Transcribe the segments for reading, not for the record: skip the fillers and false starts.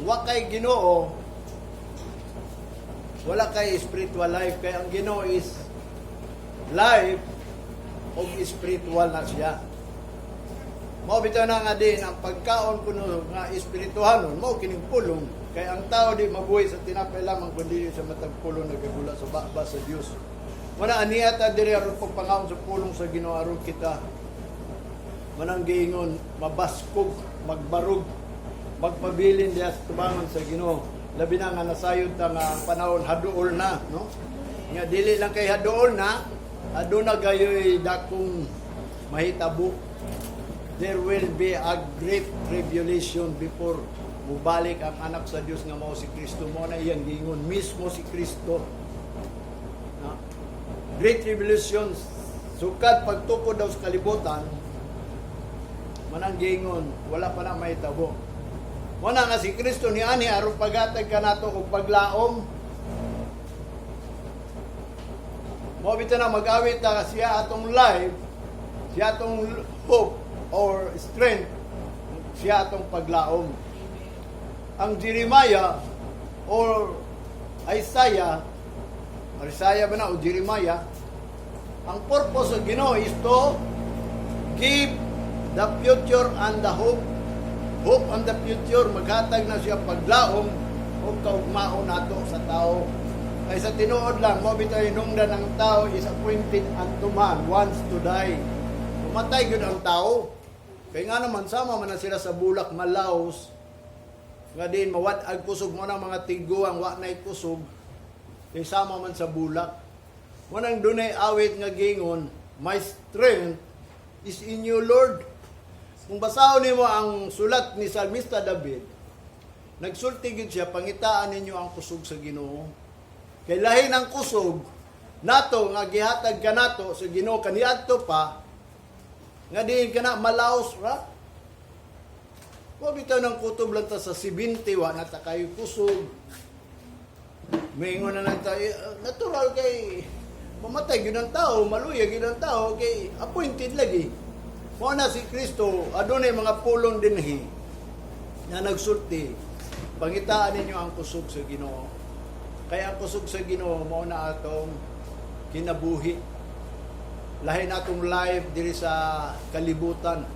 Wa kay Ginoo, wala kay spiritual life, kay ang Ginoo is life og spiritual na siya. Mao bitaw na nga din ang pagkaon kuno nga espirituhanon mao kining pulong, kay ang tao di mabuhi sa tinapay lamang kundi sa matag pulong nagagula sa baba sa Dios. Wala aniya ta diri aron pagpangaon sa pulong sa Ginoo, aron kita manang giingon mabaskog, magbarog, magpabilin diha sa tubangan sa Ginoo. Labi na nga nasayod ta nga ang panahon haduol na, no? Nga dili lang kay haduol na, aduna gayoy dakong mahitabo. There will be a great tribulation before mubalik ang anak sa Dios nga mao si Kristo. Mo na iyang giingon mismo si Kristo. Na? Great tribulation sukad pagtukod daw sa kalibutan, manang giingon wala pa na mahitabo. Mo na nga si Kristo ni ani aron paghatag kanato og paglaom. Mo bitaw na mag-awit ta, siya atong life, siya atong hope or strength, siya atong paglaom. Ang Jeremiah or Isaiah, Isaiah ba na o Jeremiah, ang purpose of Ginoo is to give the future and the hope. Hope on the future, maghatag na siya paglaom o kaugmaon nato sa tao. Kay sa tinuod lang, mo bitaw hinungdan ang tao is appointed unto man once to die. Mamatay gyud ang tao. Kay nga naman sama man na sila sa bulak, malaos. Nga din mawad-ag kusog mo ng mga tiguang wa nay kusog. Kay sama man sa bulak. Mo nang dunay awit nga gingon, "My strength is in you, Lord." Kung basahon nimo ang sulat ni Salmista David, nagsulti gid siya, "Pangitaan ninyo ang kusog sa Ginoo." Kay lahin ang kusog nato nga gihatag kanato sa Ginoo kaniadto pa nga diin kana malaos ra. Wa bitaw ng kutob lang ta sa 70, wa na ta kayo kusog. Maingon na lang tayo, natural kay mamatay gyud ang tao, maluya gyud ang tao kay appointed lagi. Mao na si Kristo, adunay mga pulong dinhi na nagsulti, "Pangitaan ninyo ang kusog sa Ginoo." Kaya ang kusog sa Ginoo mao na atong kinabuhi. Lahi na atong life diri sa kalibutan.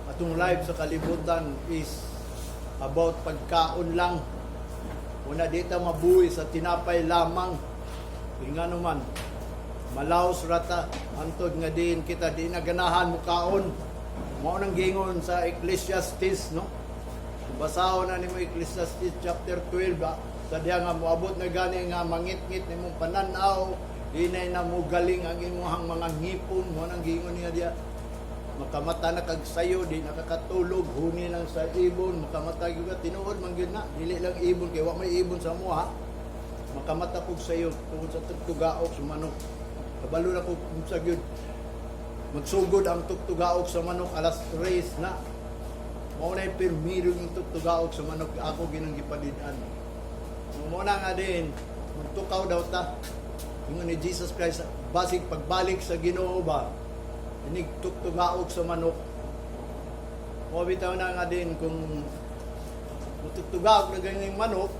Atong life sa kalibutan is about pagkaon lang. Una dita mabuhi sa tinapay lamang. Nga naman, malaos rata, antod nga din kita di na ganahan mukaon. Mao nang gingon sa Ecclesiastes, no? Basahon na nimo Ecclesiastes chapter 12, ba? Sa diya nga moabot na gani nga mangit-ngit nimong pananaw, hinay na mo galing ang imong mga ngipon, mo nang gingon niya diya. Makamata na kag sayo, di nakakatulog, huni lang sa ibon, makamata gyud ka, tinuod man gyud na, dili lang ibon kay wa may ibon sa amoa. Makamata kog sayo tungod sa tugtugaok sa manok. Kabalo na ko kung sa gyud magsugod ang tugtugaok sa manok, alas 3 na. Mao na yung pirmiro yung tugtugaok sa manok, ako ginang gipadid-an. Mao na nga din, magtukaw daw ta. Ingon ni Jesus Christ, basig pagbalik sa Ginoo ba, inig tugtugaok sa manok. Mao bitaw na nga din kung mutugtugaok na ganyan manok,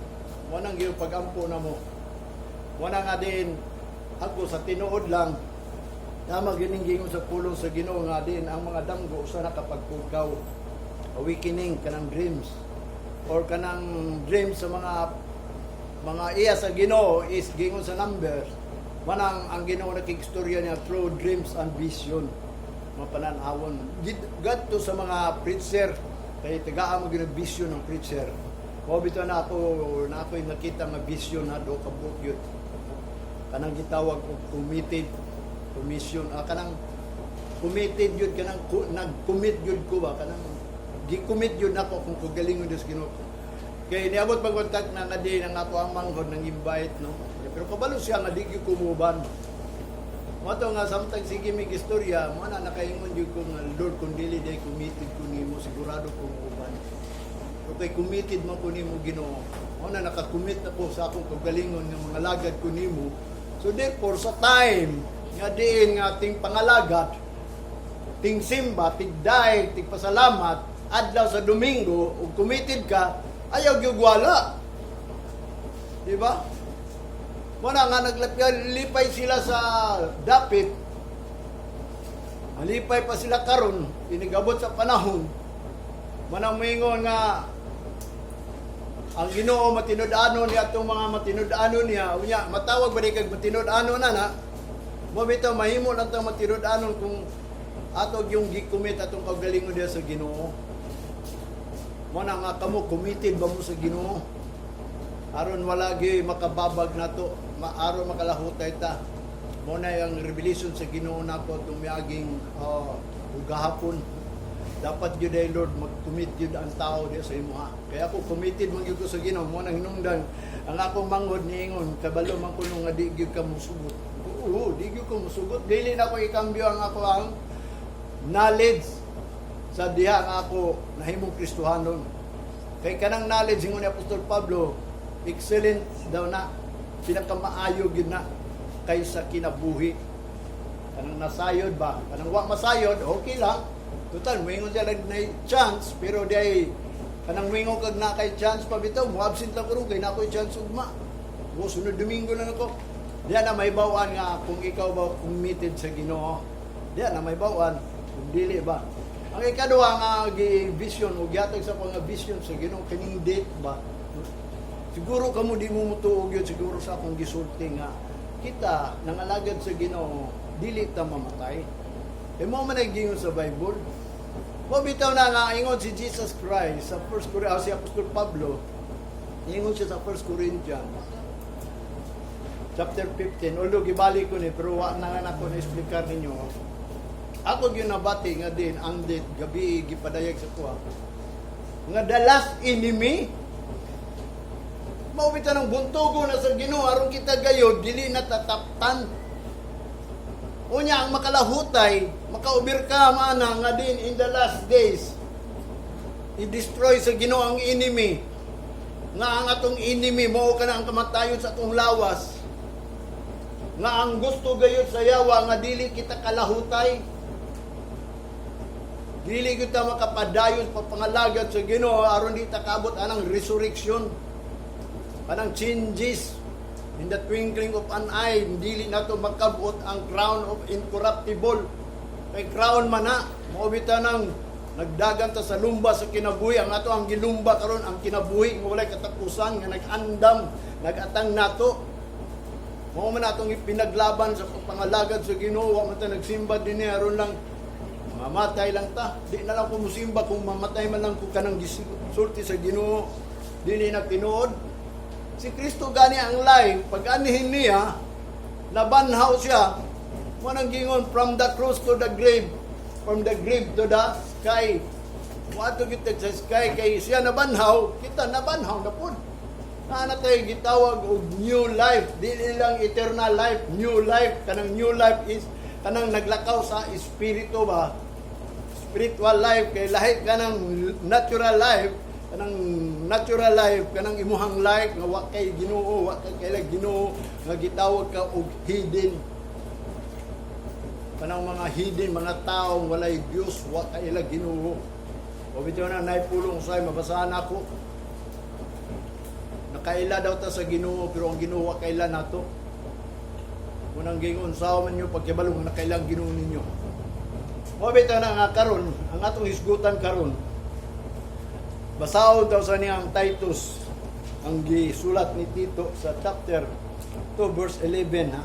mo nang gyud pagampo na mo. Mo na nga din ako sa tinuod lang, tama gining gingon sa pulong sa Ginoo nga din ang mga damgo usa na kapagpukaw, awakening, kanang dreams or kanang dreams sa mga iya sa Ginoo is gingon sa Numbers, manang ang Ginoo nakigstorya niya through dreams and vision, mga pananawon gadto sa mga preacher, kay tagaan mo gyud vision ng preacher. Mao bitaw na ako yung nakita nga vision na do kabuok yun, kanang gitawag og committed commission, kanang committed yun, kanang nag-commit yun ko ba, kanang gi-commit yun ako kung kagalingon Diyos Ginoo. Kay niabot pag na nga di nang ako ang manghod nang invite, no, pero kabalo siya nga di gyud ko muban. Mo to nga samtang sige mig istorya, mo na nakaingon jud ko nga, "Lord, kung dili day committed ko nimo, sigurado ko muban." Pero kay committed man ko nimo, Ginoo. Mo na nakakommit na ko sa akong kagalingon nga mga lagad ko nimo. So therefore, sa time nga diin nga ting pangalagad, ting simba, ting daig, ting pasalamat, adlaw sa Domingo, ug committed ka, Ayaw gyud wala. Di ba? Muna nga naglipay sila sa dapit. Malipay pa sila karon, inigabot sa panahon. Manang moingon nga ang Ginoo matinud-anon niya, atong mga matinud-anon niya, unya matawag ba di kag matinud-anon na na? Mo bitaw mahimo lang tang matinud-anon kung ato yung gi-commit atong kaugalingon diha sa Ginoo. Mo na nga kamo, committed ba mo sa Ginoo? Aron wala gyud makababag nato, maaron makalahutay ta. Mo na yung revelation sa Ginoo nako itong miaging gahapon. Dapat gyud ay, Lord, mag-commit gyud ang tao diha sa imuha. Kaya ako, committed man gyud ko sa Ginoo. Mo nang hinungdan ang akong manghod niingon, kabalo man kuno nga di gyud ka musugot. Oo, di gyud ko musugot. Dili na ko ikambyo ang ako ang knowledge sa diha nga ako nahimong Kristohanon. Kay kanang knowledge, ingon ni Apostol Pablo, excellent daw na, pinakamaayo gyud na kaysa kinabuhi. Kanang nasayod ba? Kanang wa masayod, okay lang. Total, moingon siya lang na chance, pero di ay, kanang moingon kag na kay chance pa bitaw, mo absent lang ko ron, kay na ako'y chance ugma. O, sunod Domingo na nako. Diya na may bawaan nga kung ikaw ba committed sa Ginoo. Diya na may bawaan kung dili ba. Ang ikaduha nga gi-vision o gihatag sa nga vision sa Ginoo kining date ba. Siguro kamo di mo mutuo gyud siguro sa akong gisulti nga kita nangalagad sa Ginoo, dili ta mamatay. E mo man ay giingon sa Bible. Mo bitaw na nga ingon si Jesus Christ sa First Corinthians, si Apostol Pablo, ingon siya sa First Corinthians chapter 15. Although gibalik ko ni, pero wa na nga nako na explicar ninyo. Ako gyud nabati nga din ang date gabi gipadayag sa kuha. Nga the last enemy mao bitaw ng buntugo na sa Ginoo aron kita gayod dili na tataptan. Unya ang makalahutay, maka-overcome ana nga din in the last days. I-destroy sa Ginoo ang enemy. Nga ang atong enemy mao kana ang kamatayon sa atong lawas. Nga ang gusto gayud sa yawa nga dili kita kalahutay. Dili kita makapadayon pa pangalagad sa Ginoo aron di ta kaabot anang resurrection. Kanang changes in the twinkling of an eye, dili nato makabot ang crown of incorruptible. Kay crown man na, mao bitaw nang nagdagan ta sa lumba sa kinabuhi. Ang ato ang gilumba karon ang kinabuhi nga walay katapusan nga nag-andam, nagatang nato. Mao man atong ipinaglaban sa pangalagad sa Ginoo, wa man ta nagsimba dinhi aron lang mamatay lang ta. Di na lang ko musimba kung mamatay man lang ko kanang gisulti sa Ginoo. Dili na tinuod. Si Kristo gani ang life, pag anihin niya, nabanhaw siya, mo nang gingon from the cross to the grave, from the grave to the sky. Moadto kita sa sky kay siya nabanhaw, kita nabanhaw na pud. Naa na tayo gitawag og new life, dili lang eternal life, new life. Kanang new life is kanang naglakaw sa espiritu ba? Spiritual life kay lahi kanang natural life, kanang natural life, kanang imuhang life nga wa kay Ginoo, wa kay kaila Ginoo, nga gitawag ka og heathen. Kanang mga heathen, mga taong walay Dios, wa kaila Ginoo. O bitaw na naipulong say mabasahan ako. Nakaila daw ta sa Ginoo, pero ang Ginoo wa kaila nato. Unang gingon sa man nyo pagkibalo nga nakailang Ginoo ninyo. Mo bitaw na nga karon ang atong hisgutan karon. Basahon daw sa niya ang Titus, ang gisulat ni Tito sa chapter 2 verse 11 ha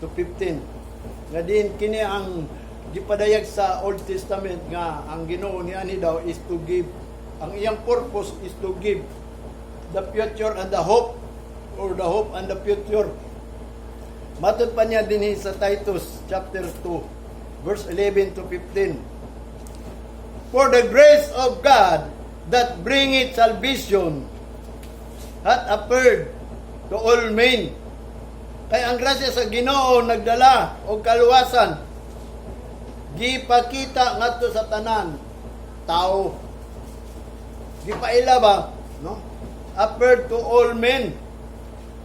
to 15. Nga din kini ang gipadayag sa Old Testament nga ang Ginoo ni ani daw is to give, ang iyang purpose is to give the future and the hope, or the hope and the future. Matod pa niya dinhi sa Titus chapter 2 verse 11 to 15. "For the grace of God that bringeth salvation hath appeared to all men." Kay ang grasya sa Ginoo nagdala og kaluwasan, gipakita ngadto sa tanan tao. Gipaila ba, no? Appeared to all men.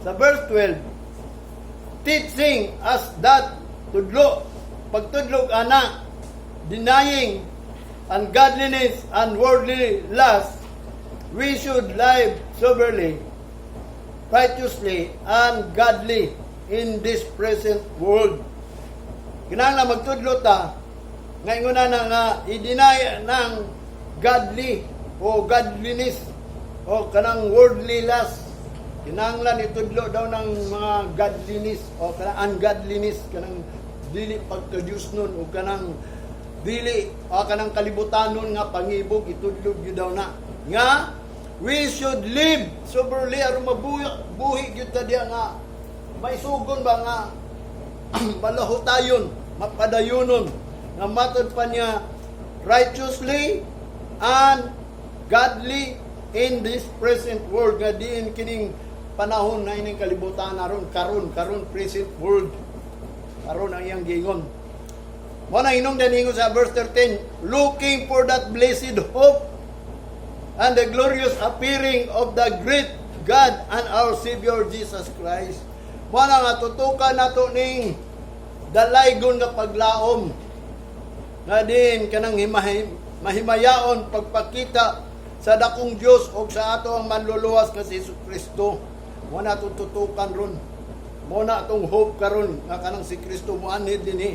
Sa verse 12, "Teaching us that," tudlo, pagtudlog ana, "denying ungodliness and worldly lust, We should live soberly, righteously, and godly in this present world. Kinahanglan magtudlo ta nga ingon na nga i-deny ng godly o godliness o kanang worldly lust. Kinahanglan itudlo daw ng mga godliness o kanang ungodliness, kanang dili pagka-Diyos nun o kanang dili o kanang kalibutanon nga pangibog, itudlo gyud daw na nga we should live soberly aron mabuhi buhi gyud ta diya nga maisugon ba nga malahotayon, mapadayonon, nga matod pa niya, righteously and godly in this present world, nga diin kining panahon na ining kalibutan aron karon karon, present world karon ang iyang giingon. Mo na hinungdan ingon sa verse 13, "Looking for that blessed hope and the glorious appearing of the great God and our Savior Jesus Christ." Mo na nga tutukan nato ning dalaygon nga paglaom nga din kanang mahimayaon pagpakita sa dakong Dios og sa ato ang manluluwas nga si Hesus Kristo. Mo na atong tutukan ron. Mo na atong hope karon nga kanang si Kristo moanhid dinhi.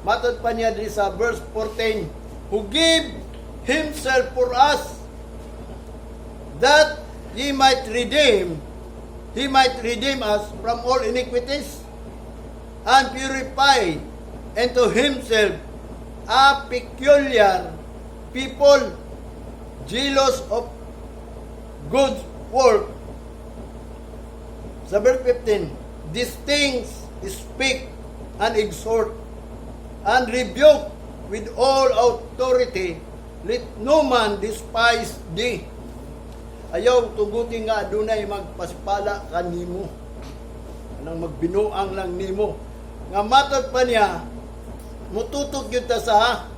Matod pa niya diri sa verse 14, "Who gave himself for us that he might redeem us from all iniquities and purify unto himself a peculiar people, jealous of good work." Sa verse 15, "These things speak and exhort and rebuke with all authority. Let no man despise thee." Ayaw tuguti nga adunay magpasipala kanimo. Anang magbinuang lang nimo. Nga matod pa niya, mututok gyud ta sa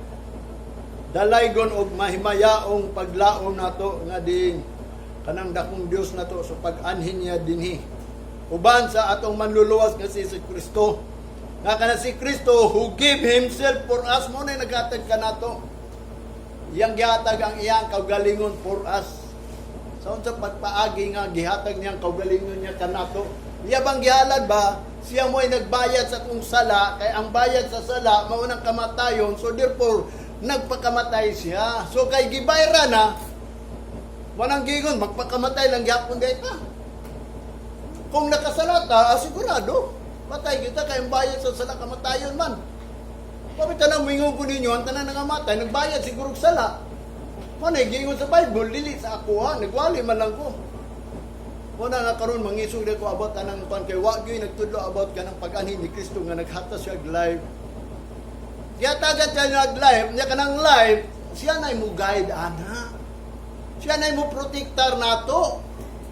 dalaygon og mahimayaong paglaom nato nga din kanang dakong Dios nato sa pag-anhin niya dinhi. Uban sa atong manluluwas nga si Hesus Kristo. Nga kana si Kristo "who gave himself for us", mo na naghatag kanato. Iyang gihatag ang iyang kaugalingon for us. Sa unsa pagpaagi nga gihatag niyang kaugalingon niya kanato? Iya bang gihalad ba? Siya mo ay nagbayad sa atong sala, kay ang bayad sa sala mao nang kamatayon. So therefore, nagpakamatay siya. So kay gibayra na, walang gigon, magpakamatay lang gyapon kay ka. Kung nakasala ta, sigurado, patay kita kay ang bayad sa sala kamatayon man. Bakit tanang mingon ko ninyo, ang tanan nangamatay, nagbayad siguro og sala. Mo na giingon sa Bible, dili sa ako ha, nagwali man lang ko. Mo na nga karon mangisog ko about anang kuan kay wa gyud nagtudlo about kanang pag-anhi ni Kristo nga naghatas siya og life. Gihatagan siya nag life, niya kanang life, siya na mo guide ana. Siya na mo protector nato.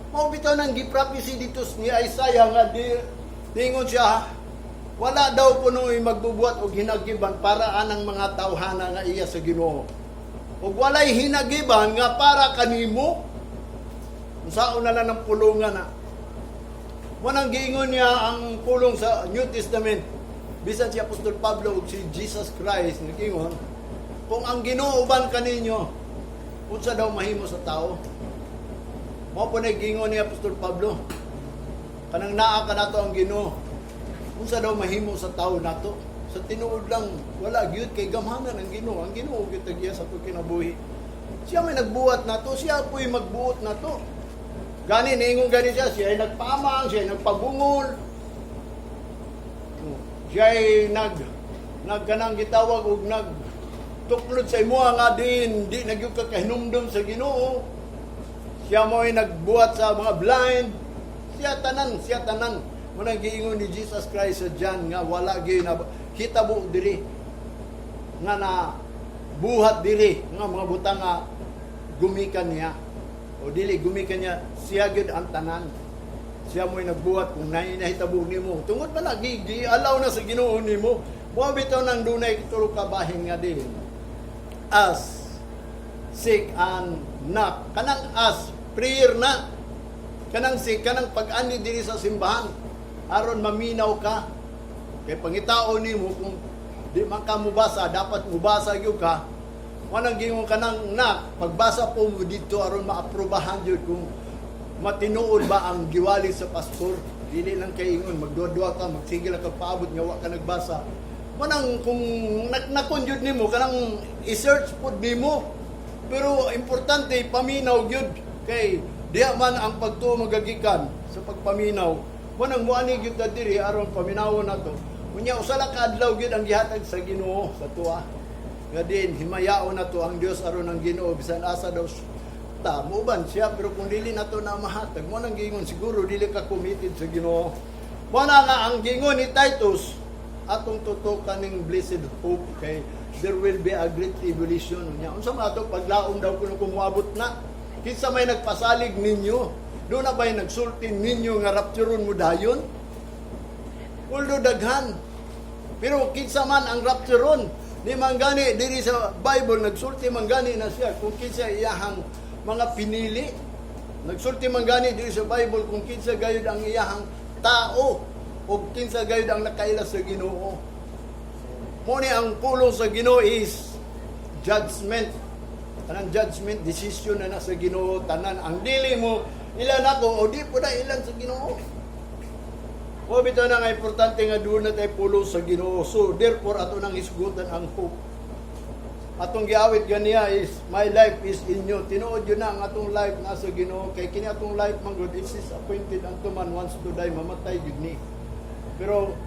Mao bitaw nang gi-prophecy dito ni Isaiah nga di dingon siya, wala daw kuno magbubuhat og hinagiban para anang mga tawhana nga iya sa Ginoo. Ug walay hinagiban nga para kanimo. Unsaon na lang ng pulungan na. Mo nang giingon niya ang pulong sa New Testament. Bisan si Apostol Pablo ug si Jesus Christ nag-ingon, kung ang Ginoo uban kaninyo, unsa daw mahimo sa tao? Mao po na giingon ni Apostol Pablo. Kanang naa ka nato ang Ginoo. Unsa daw mahimo sa tao nato? Sa tinuod lang, wala gyud kay gamhanan ang Ginoo. Ang Ginoo gyud tagya sa atong kinabuhi. Siya may nagbuhat nato, siya po'y magbuot nato. Gani niingon gani siya, siya ay nagpamang, siya ay nagpabungol. Siya ay nagkanang gitawag og nag tuklod sa imuha nga din di na gyud ka kahinumdom sa Ginoo. Siya mo ay nagbuhat sa mga blind. Siya tanan, siya tanan. Mo nang giingon ni Jesus Christ sa John nga wala gyud na hitabo diri nga na buhat diri nga mga butang nga gumikan niya o dili gumikan niya, siya gyud ang tanan. Siya mo'y nagbuhat. Kung naay nahitabo nimo tungod man lagi gi-allow na sa Ginoo nimo, mo bitaw nang dunay tulo ka bahin nga din, ask, seek and knock. Kanang ask, prayer na. Kanang seek, kanang pag-ani diri sa simbahan aron maminaw ka kay pangitao nimo. Kung di man ka mubasa, dapat mubasa gyud ka. Wanang gingon kanang na pagbasa po mo dito aron maaprubahan jud kung matinuod ba ang giwali sa pastor. Dili lang kay ingon magduwa-duwa ka, magsige lang ka paabot nga wa ka nagbasa. Manang kung naknakon jud nimo, kanang i-search pod nimo. Pero importante paminaw gyud kay diha man ang pagtuo magagikan sa pagpaminaw. Manang muani gyud ta diri aron paminawon nato. Unya usa lang ka adlaw gyud ang gihatag sa Ginoo sa tuwa. Nga din himayaon nato ang Dios aron ang Ginoo bisan asa daw ta muuban siya, pero kung dili nato na mahatag mo nang giingon, siguro dili ka committed sa Ginoo. Mo na nga ang gingon ni Titus, atong tutukan ning blessed hope kay there will be a great tribulation. Nya unsa man ato paglaom daw kuno kung moabot na? Kinsa may nagpasalig ninyo? Do na ba'y nagsulti ninyo nga rapturon mo dayon? Although daghan, pero kinsa man ang rapturon? Di man gani diri sa Bible nagsulti man gani na siya kung kinsa iyahang mga pinili. Nagsulti man gani diri sa Bible kung kinsa gayud ang iyahang tao o kinsa gayud ang nakaila sa Ginoo. Mo ni ang pulong sa Ginoo is judgment. Kanang judgment decision na na sa Ginoo tanan ang dili mo ilan ako o di po na ilan sa Ginoo. O bitaw na nga importante nga doon na tayo pulong sa Ginoo. So therefore ato nang hisgutan ang hope. Atong giawit ganiya is "My life is in you." Tinuod yun na ang atong life nasa Ginoo kay kini atong life man gud, it is appointed unto man once to die, mamatay gyud ni. Pero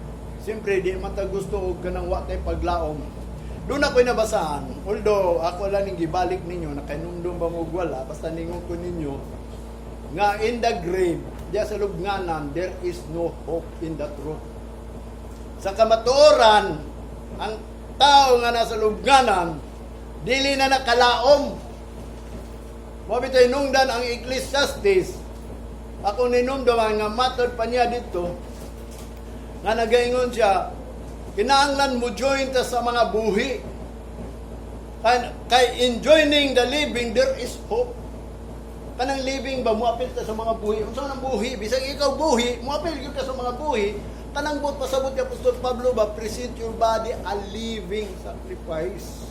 siyempre di man ta gusto og kanang wa tay paglaom. Doon ako'y nabasahan. Although ako lang ning gibalik ninyo, nakainumdum ba mo og wala, basta ningon ko ninyo nga in the grave, diya sa lubnganan, there is no hope in the truth. Sa kamatuoran, ang tao nga nasa lubnganan, dili na nakalaom. Mo bitay nungdan ang Ecclesiastes. Ako ninumduman nga matod pa niya dito, nga nagaingon siya, kinahanglan mo join ta sa mga buhi. Kay in joining the living, there is hope. Kanang living ba, muapil ta sa mga buhi. Unsa nang buhi? Bisag ikaw buhi, muapil gyud ka sa mga buhi. Kanang buot pasabot ni Apostol Pablo ba, "Present your body a living sacrifice."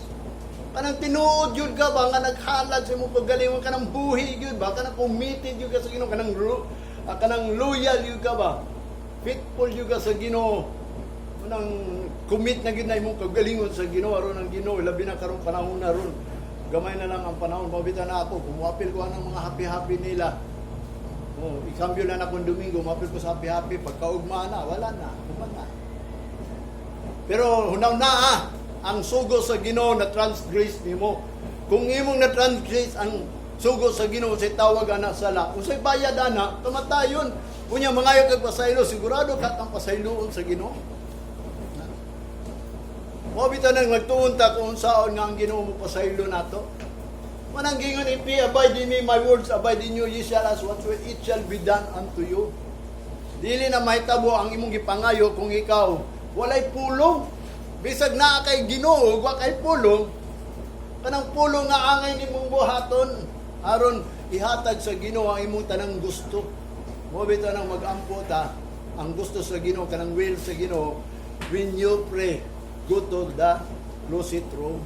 Kanang tinuod yun ka ba nga naghalad sa imong kagalingon, kanang buhi yun ba, kanang committed yun ka sa Ginoo, kanang loyal yun ka ba, faithful yun ka sa Ginoo, kanang commit na gyud na imong kagalingon sa Ginoo aron ang Ginoo. Labi na karong panahon na ron, gamay na lang ang panahon. Mabita na ako kung muapil ko ang mga happy-happy nila. Oh, ikambyo na akong Domingo, muapil ko sa happy-happy, pagkaugma na, wala na, human na. Pero hunaw na ang sugo sa Ginoo na transgress nimo. Kung imong na transgress ang sugo sa Ginoo, sa tawag ana sala. Unsay bayad ana? Kamatayon. Unya mangayo kag pasaylo, sigurado ka kang pasayloon sa Ginoo. Mo bitaw nang nagtuon ta kung unsaon nga ang Ginoo mo pasaylo nato. Manang gingon, "If ye abide in me, my words abide in you, ye shall ask what will, it shall be done unto you." Dili na mahitabo ang imong gipangayo kung ikaw walay pulong. Bisag naa kay Ginoo, wa kay pulong, kanang pulong nga angay nimong buhaton aron ihatag sa Ginoo ang imong tanang gusto. Mo bitaw nang mag-ampo ta, ang gusto sa Ginoo, kanang will sa Ginoo, when you pray, go to the closet room.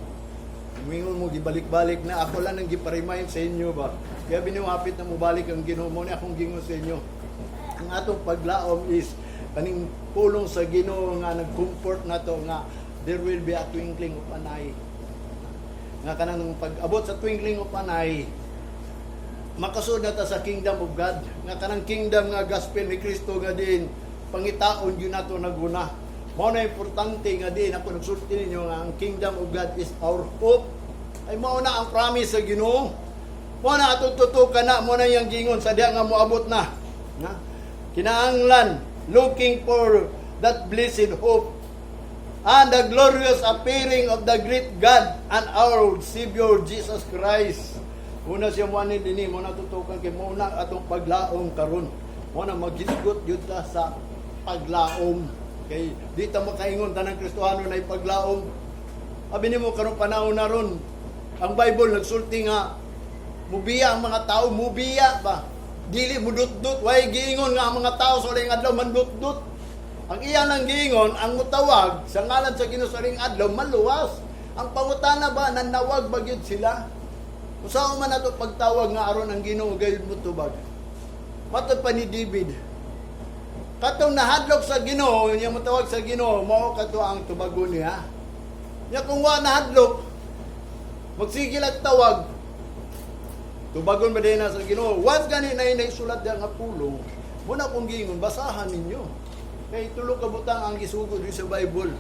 Mingon mo, gibalik-balik na. Ako lang ang giparemind sa inyo ba. Kaya binuhapit na mo balik ang Ginoo mo ni akong gingon sa inyo. Ang atong paglaom is kaning pulong sa Ginoo nga nag-comfort nato nga there will be a twinkling of an eye. Nga kanang pag-abot sa twinkling of an eye, makasud na ta sa kingdom of God. Nga kanang kingdom nga gospel ni Kristo nga din pangitaon yun nato naguna. Mao na importante nga din ako nagsulti ninyo nga ang kingdom of God is our hope. Ay mao na ang promise sa Ginoo. Mao na atong tutukan na, mao na iyang gingon sa diha nga moabot na. Na? Kinahanglan looking for that blessed hope and the glorious appearing of the great God and our Savior Jesus Christ. Una siya mo ani dinhi mo natutukan kay mo na atong paglaom karon. Mo na maghisgot gyud ta sa paglaom. Kay di ta makaingon tanang Kristohano na paglaom. Abi nimo karong panahon na ron, ang Bible nagsulti nga mubiya ang mga tao, mubiya ba? Dili mudutdut, way giingon nga ang mga tao sa uling adlaw mandutdut. Ang iya nang giingon, ang mutawag sa ngalan sa Ginoo sa uling adlaw maluwas. Ang pangutana ba, nanawag ba gyud sila? Usaha man nato pagtawag nga aron ang Ginoo gayud mo tubag. Matod pa ni David, katong nahadlok sa Ginoo, niya motawag sa Ginoo, mao kato ang tubagon niya. Nya kung wa nahadlok, magsige lag tawag, tubagon ba din na sa Ginoo? Once gani na isulat diya nga pulong, muna kong giingon, basahan ninyo. Kay tulo ka butang ang gisugod diri sa Bible.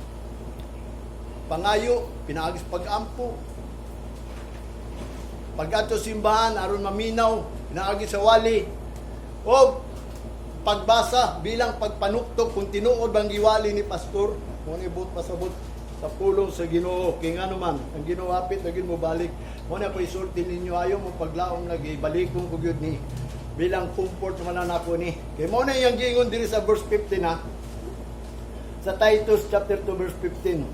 Pangayo, pinaagi sa pag-ampo. Pag-adto simbahan, aron maminaw, pinaagi sa wali. O pagbasa bilang pagpanuktok kung tinuod bang giwali ni pastor, mo ni buot pasabot sa pulong sa Ginoo. Kay ngano man ang Ginoo hapit na gyud mo balik. Mo na ko isulti ninyo, ayo mo paglaom, lagi balikon ko gyud ni bilang comfort man nako ni. Kay mo na iyang giingon diri sa verse 15 na sa Titus chapter 2 verse 15.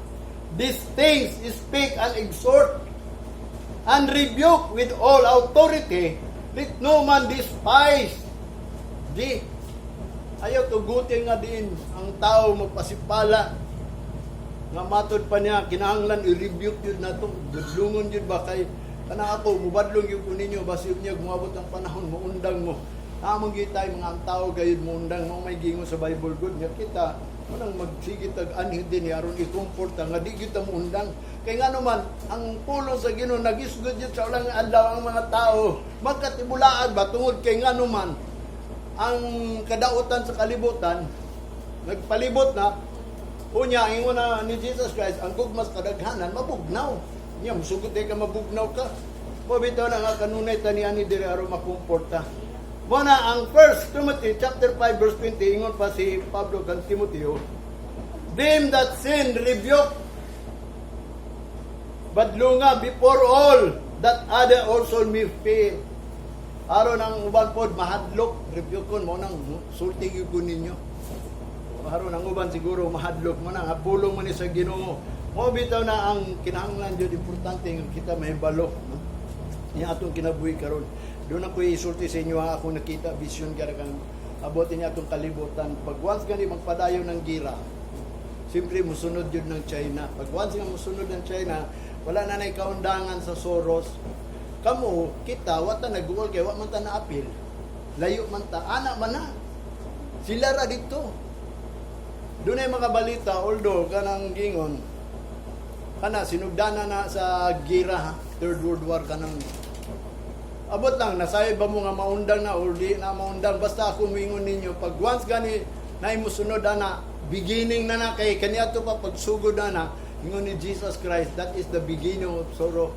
"These things speak and exhort and rebuke with all authority. Let no man despise thee." Ayaw tugutin nga din ang tao magpasipala nga matod pa niya, kinahanglan i-rebuke yun nato, budlungon yun ba. Kay kana ako mubadlong yun ko ninyo, basig niya gumabot ang panahon muundang mo. Among gyud tayo mga ang tao gayud muundang mo. May gingon sa Bible good nga kita manang magsige tag anhi din aron i-comfort nga di gyud ta muundang. Kay ngano man ang pulong sa Ginoo nagisgod yun sa ulang adlaw, ang mga tao magkatibulaag ba tungod kay ngano man ang kadautan sa kalibutan nagpalibot na. Unya, ingon na ni Jesus Christ, ang gugmas kadaghanan, mabugnaw. Nya, musugot ka, mabugnaw ka. Mo bitaw na nga kanunay tani ani diri aron makomporta. Mo na ang 1 Timothy chapter 5 verse 20, ingon pa si Pablo kan Timoteo, "Them that sin rebuke," badlunga, "before all that other also may fear." Aron ang uban pod mahadlok, rebuke mo nang sulti gyud ko ninyo. Aron ang uban siguro mahadlok mo na nga pulong man ni sa Ginoo. Mo bitaw na ang kinahanglan jud, importante nga kita mahibalo, no? Niya atong kinabuhi karon. Doon ako isulti sa inyo ang akong nakita vision kara kang abotin niya atong kalibutan. Pag once gani magpadayon ng gira, siyempre musunod yun ng China. Pag once nga musunod ng China, wala na nay kaundangan sa Soros. Kamo, kita, wata nag-uol kay wa man ta na-apil. Layo man ta, ana man na. Sila ra dito. Doon ay mga balita, although kanang gingon, kana sinugdana na sa gira, ha? Third World War kanang abot lang nasayod ba mo nga maundang na or di na maundang. Basta ako moingon ninyo, pag once gani na musunod ana, beginning na na kay kaniadto pa pagsugod na na. Ingon ni Jesus Christ, that is the beginning of sorrow.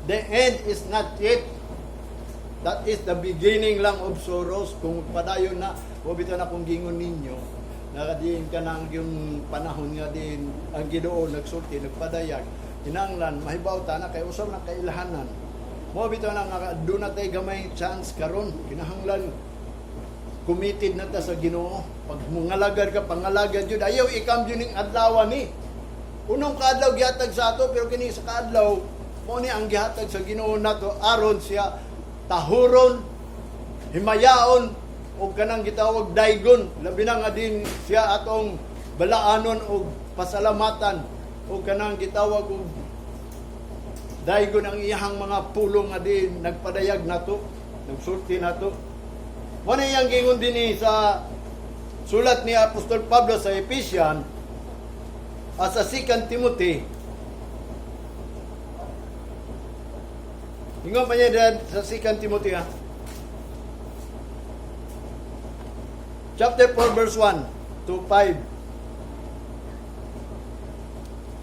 The end is not yet. That is the beginning lang of sorrows kung padayon na. Wa bitaw na kung gingon ninyo nakadiin ka ng yung panahon nga din ang Ginoo nagsulti, nagpadayag, kinahanglan mahibaw ta na kay usab na kailhanan. Mo bitaw na nga doon na tay gamay chance karon, kinahanglan committed na ta sa Ginoo. Pag mangalagad ka, pangalagad yun. Ayaw ikam yun ning adlaw ni. Unong kaadlaw gihatag sa ato, pero kini sa kaadlaw mo ni ang gihatag sa Ginoo nato aron siya tahuron, himayaon og kanang gitawag daygon. Labi na nga din siya atong balaanon og pasalamatan og kanang gitawag og daygon ang iyahang mga pulong nga din nagpadayag nato, nagsulti nato. Mo na iyang gingon dinhi sa sulat ni Apostol Pablo sa Ephesian sa 2 Timothy. Ingon pa niya dyan sa 2 Timothy ha. Chapter 4 verse 1 to 5.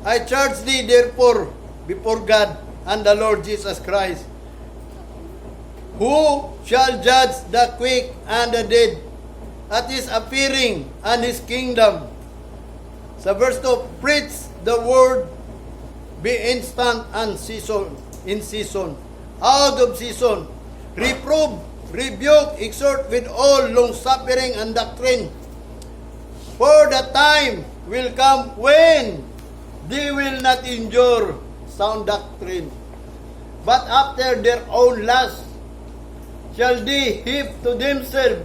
"I charge thee therefore before God and the Lord Jesus Christ, who shall judge the quick and the dead at his appearing and his kingdom." Sa verse 2, "Preach the word, be instant and season, in season, out of season. Reprove, rebuke, exhort with all long suffering and doctrine. For the time will come when they will not endure sound doctrine, but after their own lust shall they heap to themselves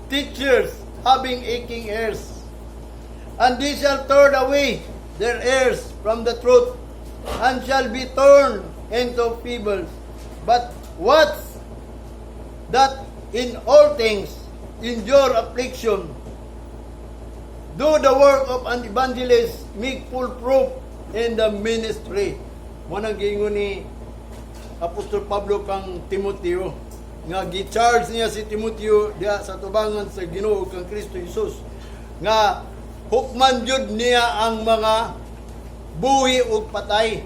teachers having aching ears. And they shall turn away their ears from the truth." and shall be turned into pebbles. But watch that in all things endure affliction. Do the work of an evangelist, make full proof in the ministry. Mao nang giingon ni Apostol Pablo kang Timoteo nga gi-charge niya si Timoteo diha sa tubangan sa Ginoo kang Kristo Jesus nga hukman jud niya ang mga buhi ug patay,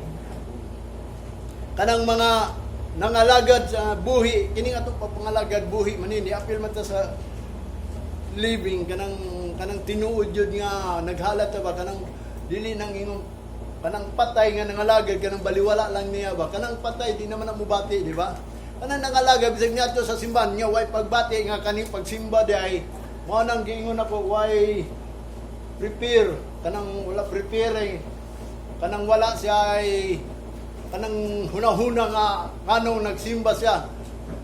kanang mga nangalagad sa buhi. Kining atong papangalagad, buhi man ni, apil man ta sa living, kanang tinuod jud nga naghalat ta ba, kanang dili nang ingon kanang patay nga nangalagad, kanang baliwala lang niya ba. Kanang patay, di naman na mubati, di ba? Kanang nangalagad bisag niadto sa simbahan niya, way pagbati nga kaning pagsimba di ay mao nang giingon ako, way prepare, kanang wala prepare eh. Kanang wala siya ay kanang hunahuna nga nganong nagsimba siya,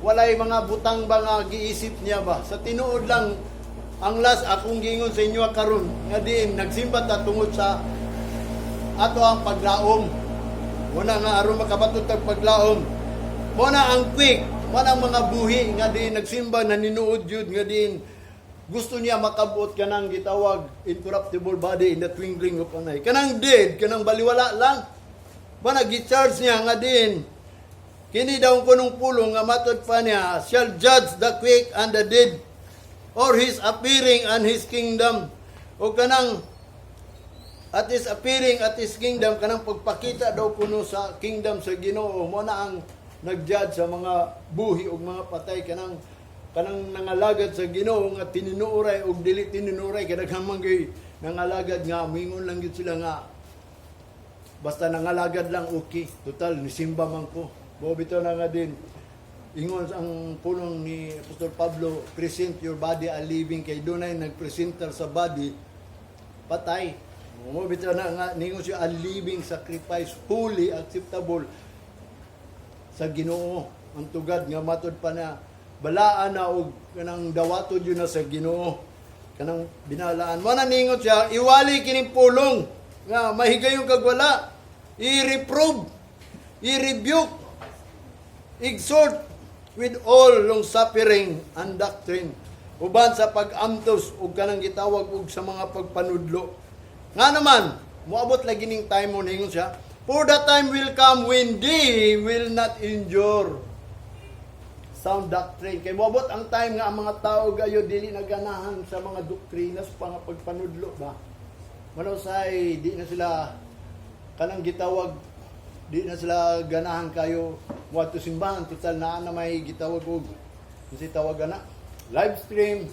walay mga butang ba nga giisip niya ba. Sa tinuod lang, ang last akong giingon sa inyo karon nga diin nagsimba ta tungod sa ato ang paglaom. Una nga aron makabaton tag paglaom. Mo na ang quick, mo na ang mga buhi nga diin nagsimba, naninuod jud nga diin gusto niya makabot kanang gitawag incorruptible body in the twinkling of an eye. Kanang dead, kanang baliwala lang. Ba na gi-charge niya nga din kini daw kunong pulong nga matod pa niya shall judge the quick and the dead or his appearing and his kingdom, o kanang at his appearing at his kingdom, kanang pagpakita daw kuno sa kingdom sa Ginoo. Mo na ang nag-judge sa mga buhi ug mga patay, kanang nangalagad sa Ginoo nga tininuoray ug dili tininuoray, kay daghan man gyud nangalagad nga mingon lang gyud sila nga basta nangalagad lang, okay, total nisimba man ko. Mo bitaw na nga din ingon ang pulong ni Apostol Pablo, "Present your body a living," kay dunay nagpresentar sa body, patay. Mo bitaw na nga ningon siya, a living sacrifice, holy, acceptable sa Ginoo ang tugad nga matod pa na balaan na og kanang dawato jud na sa Ginoo kanang binalaan. Mo na ningon siya, iwali kining pulong nga mahigayon kag wala, i-reprove, i-rebuke, exhort with all long suffering and doctrine, uban sa pag-amtos ug kanang gitawag og sa mga pagpanudlo. Nga naman moabot lagi ning time mo, ningon siya, for the time will come when they will not endure sound doctrine, kay moabot ang time nga ang mga tao gayo dili na ganahan sa mga doktrina, sa mga pagpanudlo ba. Manusay di na sila kanang gitawag, di na sila ganahan kayo moadto simbahan, total naa na may gitawag og kasi tawag na live stream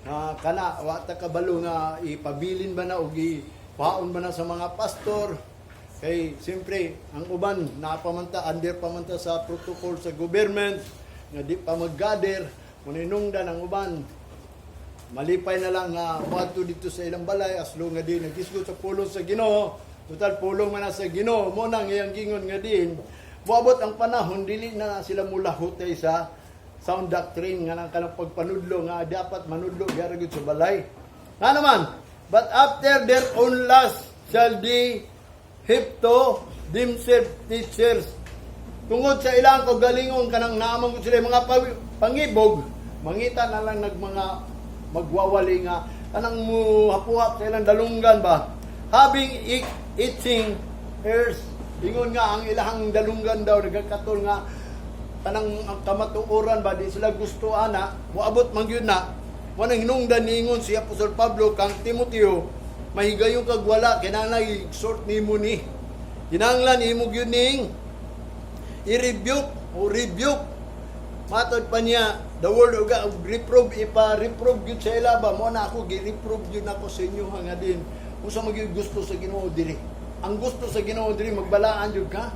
na kana wa ta kabalo nga ipabilin ba na og ipaon ba na sa mga pastor, kay siyempre ang uban napamanta, under pamanta sa protocol sa government nga di pa mag-gather. Muninungdan ang uban, malipay na lang nga moadto dito sa ilang balay as long nga di naghisgot sa pulong sa Ginoo, total pulong man na sa Ginoo. Mo nang iyang gingon nga din moabot ang panahon dili na sila mulahutay sa sound doctrine nga nang kanang pagpanudlo nga dapat manudlo gyud gyud sa balay. Nga naman, but after their own lust shall they heap to themselves teachers, tungod sa ilang kaugalingon, kanang naamang ko sila mga pangibog, mangita na lang nag mga magwawali nga kanang muhapuhap sa ilang dalunggan ba, having itching ears. Ingon nga ang ilang dalunggan daw nagakatol nga kanang ang kamatuoran ba, di sila gusto ana. Moabot man gyud na. Mo nang hinungdan niingon si Apostol Pablo kang Timoteo, mahigayon kag wala, kinahanglan i-exhort nimo ni, kinahanglan imo gyud ning i-rebuke o rebuke. Matod pa niya, the word of God, reprove, ipa-reprove gyud sa ila ba. Mo na ako gi-reprove gyud ako sa inyo nga din unsa man gyud gusto sa Ginoo diri. Ang gusto sa Ginoo diri, magbalaan gyud ka.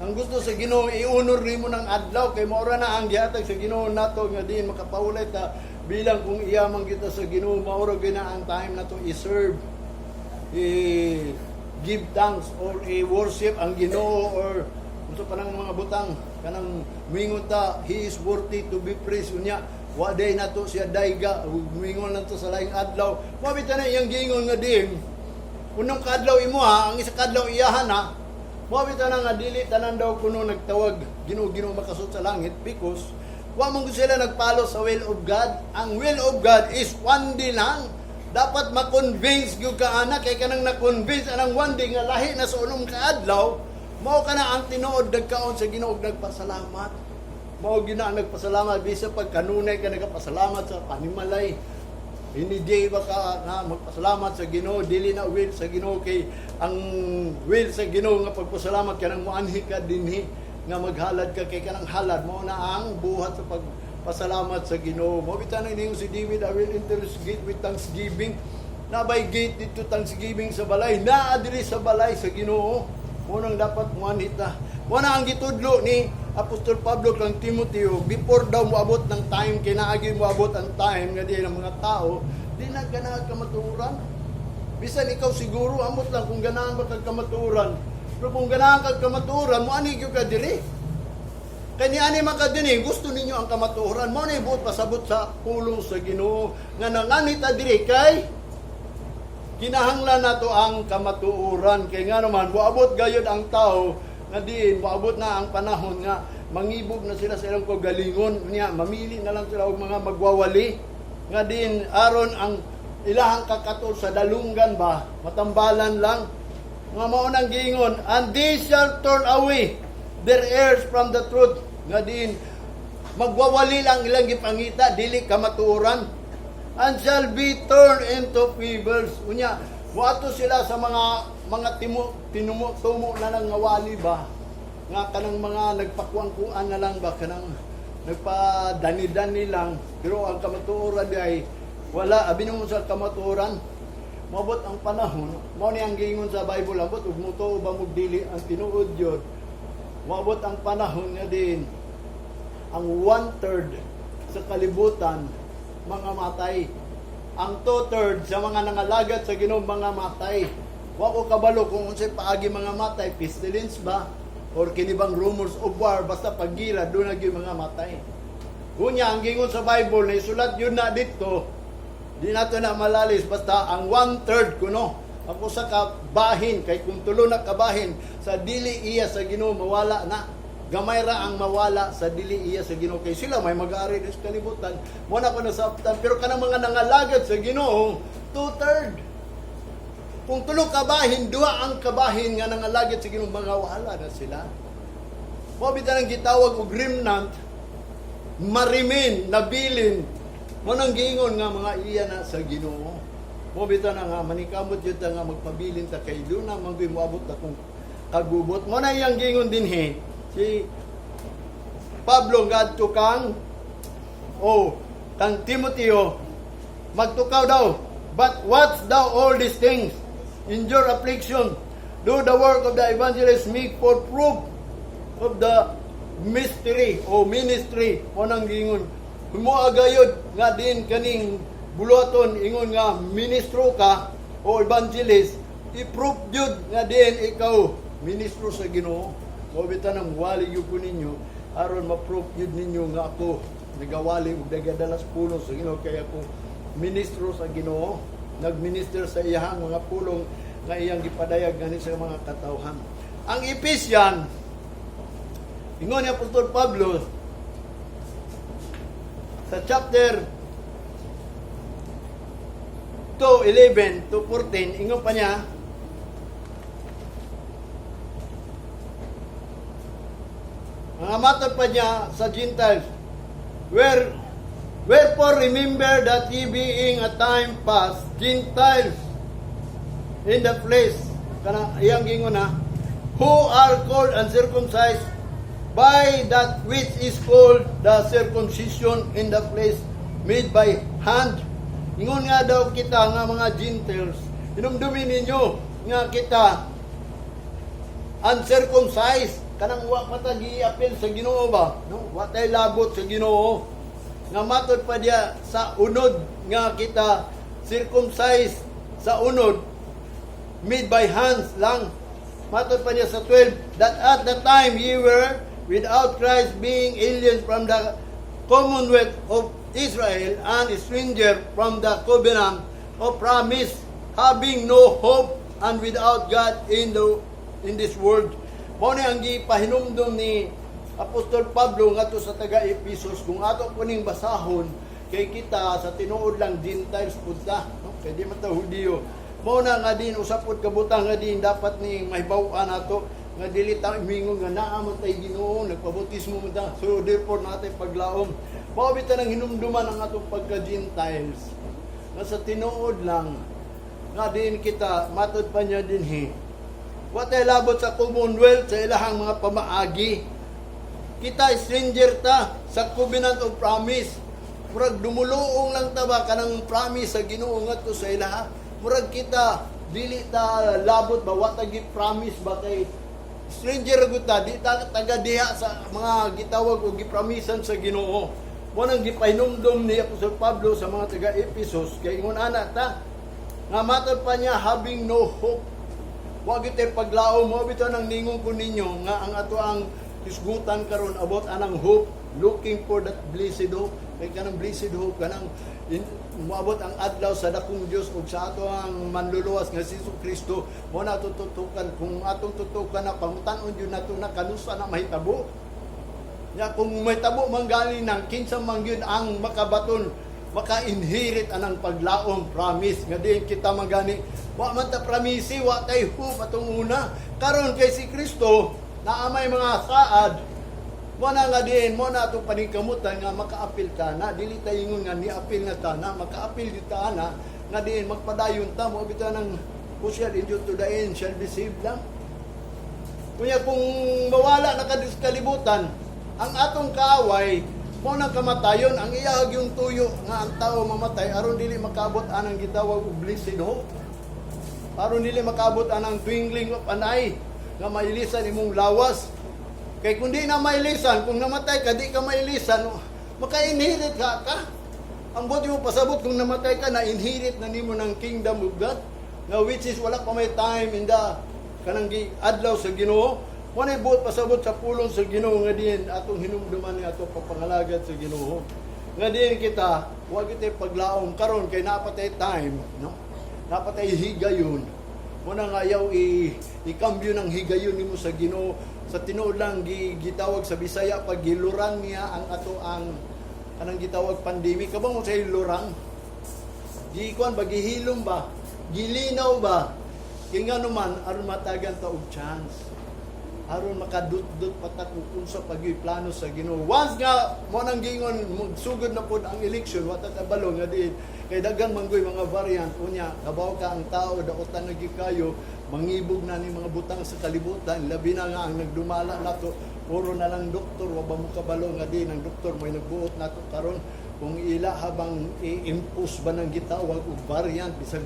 Ang gusto sa Ginoo, i-honor nimo ng adlaw kay maura na ang gihatag sa Ginoo nato nga din makapawulay ta bilang kung iya man kita sa Ginoo. Maura gyud na ang time nato i-serve, i give thanks or i-worship ang Ginoo or unsa pa nang mga butang, kanang muingon ta, "He is worthy to be praised." Unya wa day nato siya dayga, muingon lang to sa laing adlaw. Mao bitaw na iyang giingon nga din unong kaadlaw imo ha, ang isa kadlaw iyahan ha. Mao bitaw na nga dili tanan daw kuno nagtawag "Ginoo, Ginoo" makasud sa langit because wa man gud sila nagpalo sa will of God. Ang will of God is one day lang. Dapat ma-convince gyud ka ana kay kanang na-convince anang one day nga lahi na sa unom ka adlaw, mao kana ang tinuod nagkaon sa Ginoo ug nagpasalamat. Mao gyud na ang nagpasalamat bisa pag kanunay ka nagpasalamat sa panimalay. Hindi di ba ka nga magpasalamat sa Ginoo, dili na will sa Ginoo kay ang will sa Ginoo nga pagpasalamat kanang moanhi ka dinhi nga maghalad ka kay kanang halad mao na ang buhat sa pagpasalamat sa Ginoo. Mao bitaw nang ningon si David, "I will enter his gate with thanksgiving." Nabay gate dito thanksgiving sa balay, naa diri sa balay sa Ginoo. Mao nang dapat moanhi ta. Mao na ang gitudlo ni Apostol Pablo kang Timoteo before daw moabot ng time kay naagi moabot ang time nga di ng mga tao di na ganahan kamatuoran. Bisan ikaw siguro, amot lang kung ganahan ba kag kamatuoran. Pero kung ganahan kag kamatuoran, moani gyud ka diri. Kay niani man ka dinhi, gusto ninyo ang kamatuoran. Mao na buot pasabot sa pulong sa Ginoo nga nangani ta diri kay kinahanglan nato ang kamatuoran kay nga naman moabot gayud ang tao nga diin moabot na ang panahon nga mangibog na sila sa ilang kaugalingon niya, mamili na lang sila og mga magwawali nga diin aron ang ilahang kakatol sa dalunggan ba matambalan lang. Nga mao nang giingon, "And they shall turn away their ears from the truth," nga diin magwawali lang ilang gipangita, dili kamatuoran, "and shall be turned into fables." Unya, muadto sila sa mga timo tinumo tumo na lang nga wali ba nga kanang mga nagpakuang-kuan na lang ba, kanang nagpadani-dani lang, pero ang kamatuoran di ay wala. Abi mo sa kamatuoran, moabot ang panahon. Mao ni ang giingon sa Bible, ambot ug mutuo ba mo dili, ang tinuod yun, moabot ang panahon nga din ang one-third sa kalibutan mga matay. Ang two-third sa mga nangalagat sa Ginoo mga matay. Wa ko kabalo kung unsay paagi mga matay, pestilence ba or kini bang rumors of war, basta paggira doon na gyud mga matay. Unya ang gingon sa Bible na isulat yun na dito, di nato na malalis, basta ang one-third kuno ang usa ka bahin, kay kung tulo na kabahin sa dili iya sa Ginoo mawala na. Gamay ra ang mawala sa dili iya sa Ginoo kay sila may mag-ari sa kalibutan. Mo na ko nasabtan, pero kanang mga nangalagad sa Ginoo, two-third. Kung tulo kabahin, duha ang kabahin nga nangalagad sa Ginoo mga wala na sila. Mao bitaw nang gitawag og remnant, marimin, nabilin. Mo nang giingon nga mga iya na sa Ginoo. Mo bitaw na nga manikamot jud ta nga magpabilin ta kay doon na man moabot na kung kagubot. Mo na iyang giingon dinhi si Pablo ngadto kang oh kang Timoteo, magtukaw daw. "But watch thou all these things, endure affliction, do the work of the evangelist, make full proof of the mystery o ministry." Mo nang giingon, himoa gayud nga din kaning buluhaton ingon nga ministro ka o evangelist, i-proof jud nga din ikaw ministro sa Ginoo. Mao bitaw nang wali gyud ko ninyo aron ma-proof jud ninyo nga ako nagawali ug nagadala sa pulong sa Ginoo kay ako ministro sa Ginoo, nagminister sa iyang mga pulong nga iyang gipadayag gani sa mga katawhan. Ang Ephesian, ingon ni Apostol Pablo sa chapter 2, 11 to 14, ingon pa niya, ang matod pa niya sa Gentiles, "Wherefore remember that ye being a time past Gentiles in the flesh," kana iyang gingon na, "who are called uncircumcised by that which is called the circumcision in the flesh made by hand." Ingon nga daw kita nga mga Gentiles, hinumdumin ninyo nga kita uncircumcised, kanang wa pa ta giapil sa Ginoo ba, no? Wa tay labot sa Ginoo. Nga matod pa diya sa unod nga kita circumcised sa unod made by hands lang. Matod pa niya sa 12, "That at the time ye were without Christ, being aliens from the commonwealth of Israel and stranger from the covenant of promise, having no hope and without God in this world." Mao ni ang gipahinumdom ni Apostol Pablo ngadto sa taga Ephesus. Kung ato po ning basahon, kay kita sa tinuod lang Gentiles pud ta, no? Kay di man ta Hudiyo. Mao na nga din usa pod ka butang nga din dapat ni mahibaw-an nato nga dili ta mingon nga naa man tay Ginoo, nagpabautismo man ta, so therefore natay paglaom. Mao bitaw nang hinumduman ang atong pagka-Gentiles nga sa tinuod lang nga din kita, matod pa niya dinhi, wa tay labot sa commonwealth, sa ilahang mga pamaagi. Kita stranger ta sa covenant of promise. Murag dumuluong lang ta ba, kanang promise sa Ginoo ngadto sa ilaha. Murag kita dili ta labot ba, wa ta gi promise ba, kay stranger gud ta, di ta taga diha sa mga gitawag og gipromisan sa Ginoo. Mo nang gipahinumdom ni Apostol Pablo sa mga taga Ephesus, kay ingon ana ta nga matod pa niya, having no hope. Wa gyud tay paglaom. Mo bitaw nang ningon ko ninyo nga ang ato ang hisgutan karon about anang hope, looking for that blessed hope. Kay kanang blessed hope, kanang moabot ang adlaw sa dakong Dios ug sa ato ang manluluwas nga si Hesus Kristo, mo na tutukan. Kung atong tutukan na, pangutan-on gyud nato na kanusa na mahitabo. Ya, kung mahitabo man gali nang, kinsa man gyud ang makabaton, maka-inherit anang paglaom, promise, nga diin kita magani wa man ta promise, wa tay hope atong una. Karon kay si Kristo naa may mga saad mo na nga diin mo na atong paningkamutan nga makaapil ta na. Dili ta ingon nga niapil na ta na, makaapil gyud ta na nga diin magpadayon ta. Mo bitaw nang who shall endure to the end shall be saved lang. Kunya kung mawala na ka sa kalibutan, ang atong kaaway mo nang kamatayon, ang iyahag yung tuyo nga ang tao mamatay aron dili makaabot anang gitawag og blessed hope. Aron dili makaabot anang twinkling of an eye nga mailisan imong lawas. Kay kung di na mailisan, kung namatay ka, di ka mailisan, maka-inherit ka ka. Ang buti mo pasabot, kung namatay ka, na-inherit na nimo ng kingdom of God. Nga which is wala pa may time in the kanang adlaw sa Ginoo. Mo na buot pasabot sa pulong sa Ginoo nga diin atong hinumduman ni atong pagpangalagad sa Ginoo. Nga diin kita, wa gyud paglaom karon kay naa pa tay time, no? Naa pa tay higayon. Mo na nga ayaw ikambyo ng higayon nimo sa Ginoo. Sa tinuod lang gitawag sa Bisaya pag gilurang niya ang ato ang kanang gitawag pandemic. Kabalo mo sa lurang? Gikuan ba, gihilom ba? Gilinaw ba? Kay nga naman aron matagan ta og chance. Aron makadut-dut pa ta kung unsa pa'y plano sa Ginoo. Once nga mo nang gingon magsugod na pod ang election, wa ta kabalo nga diin kay daghan man goy mga variant. Unya kabaw ka ang tao daotan na gyud kayo, mangibog na ni mga butang sa kalibutan, labi na nga ang nagdumala nato puro na lang doktor. Wa ba mo kabalo nga diin ang doktor mo'y nagbuot nato karon kung ila habang i-impose ba ng gitawag og variant? Bisag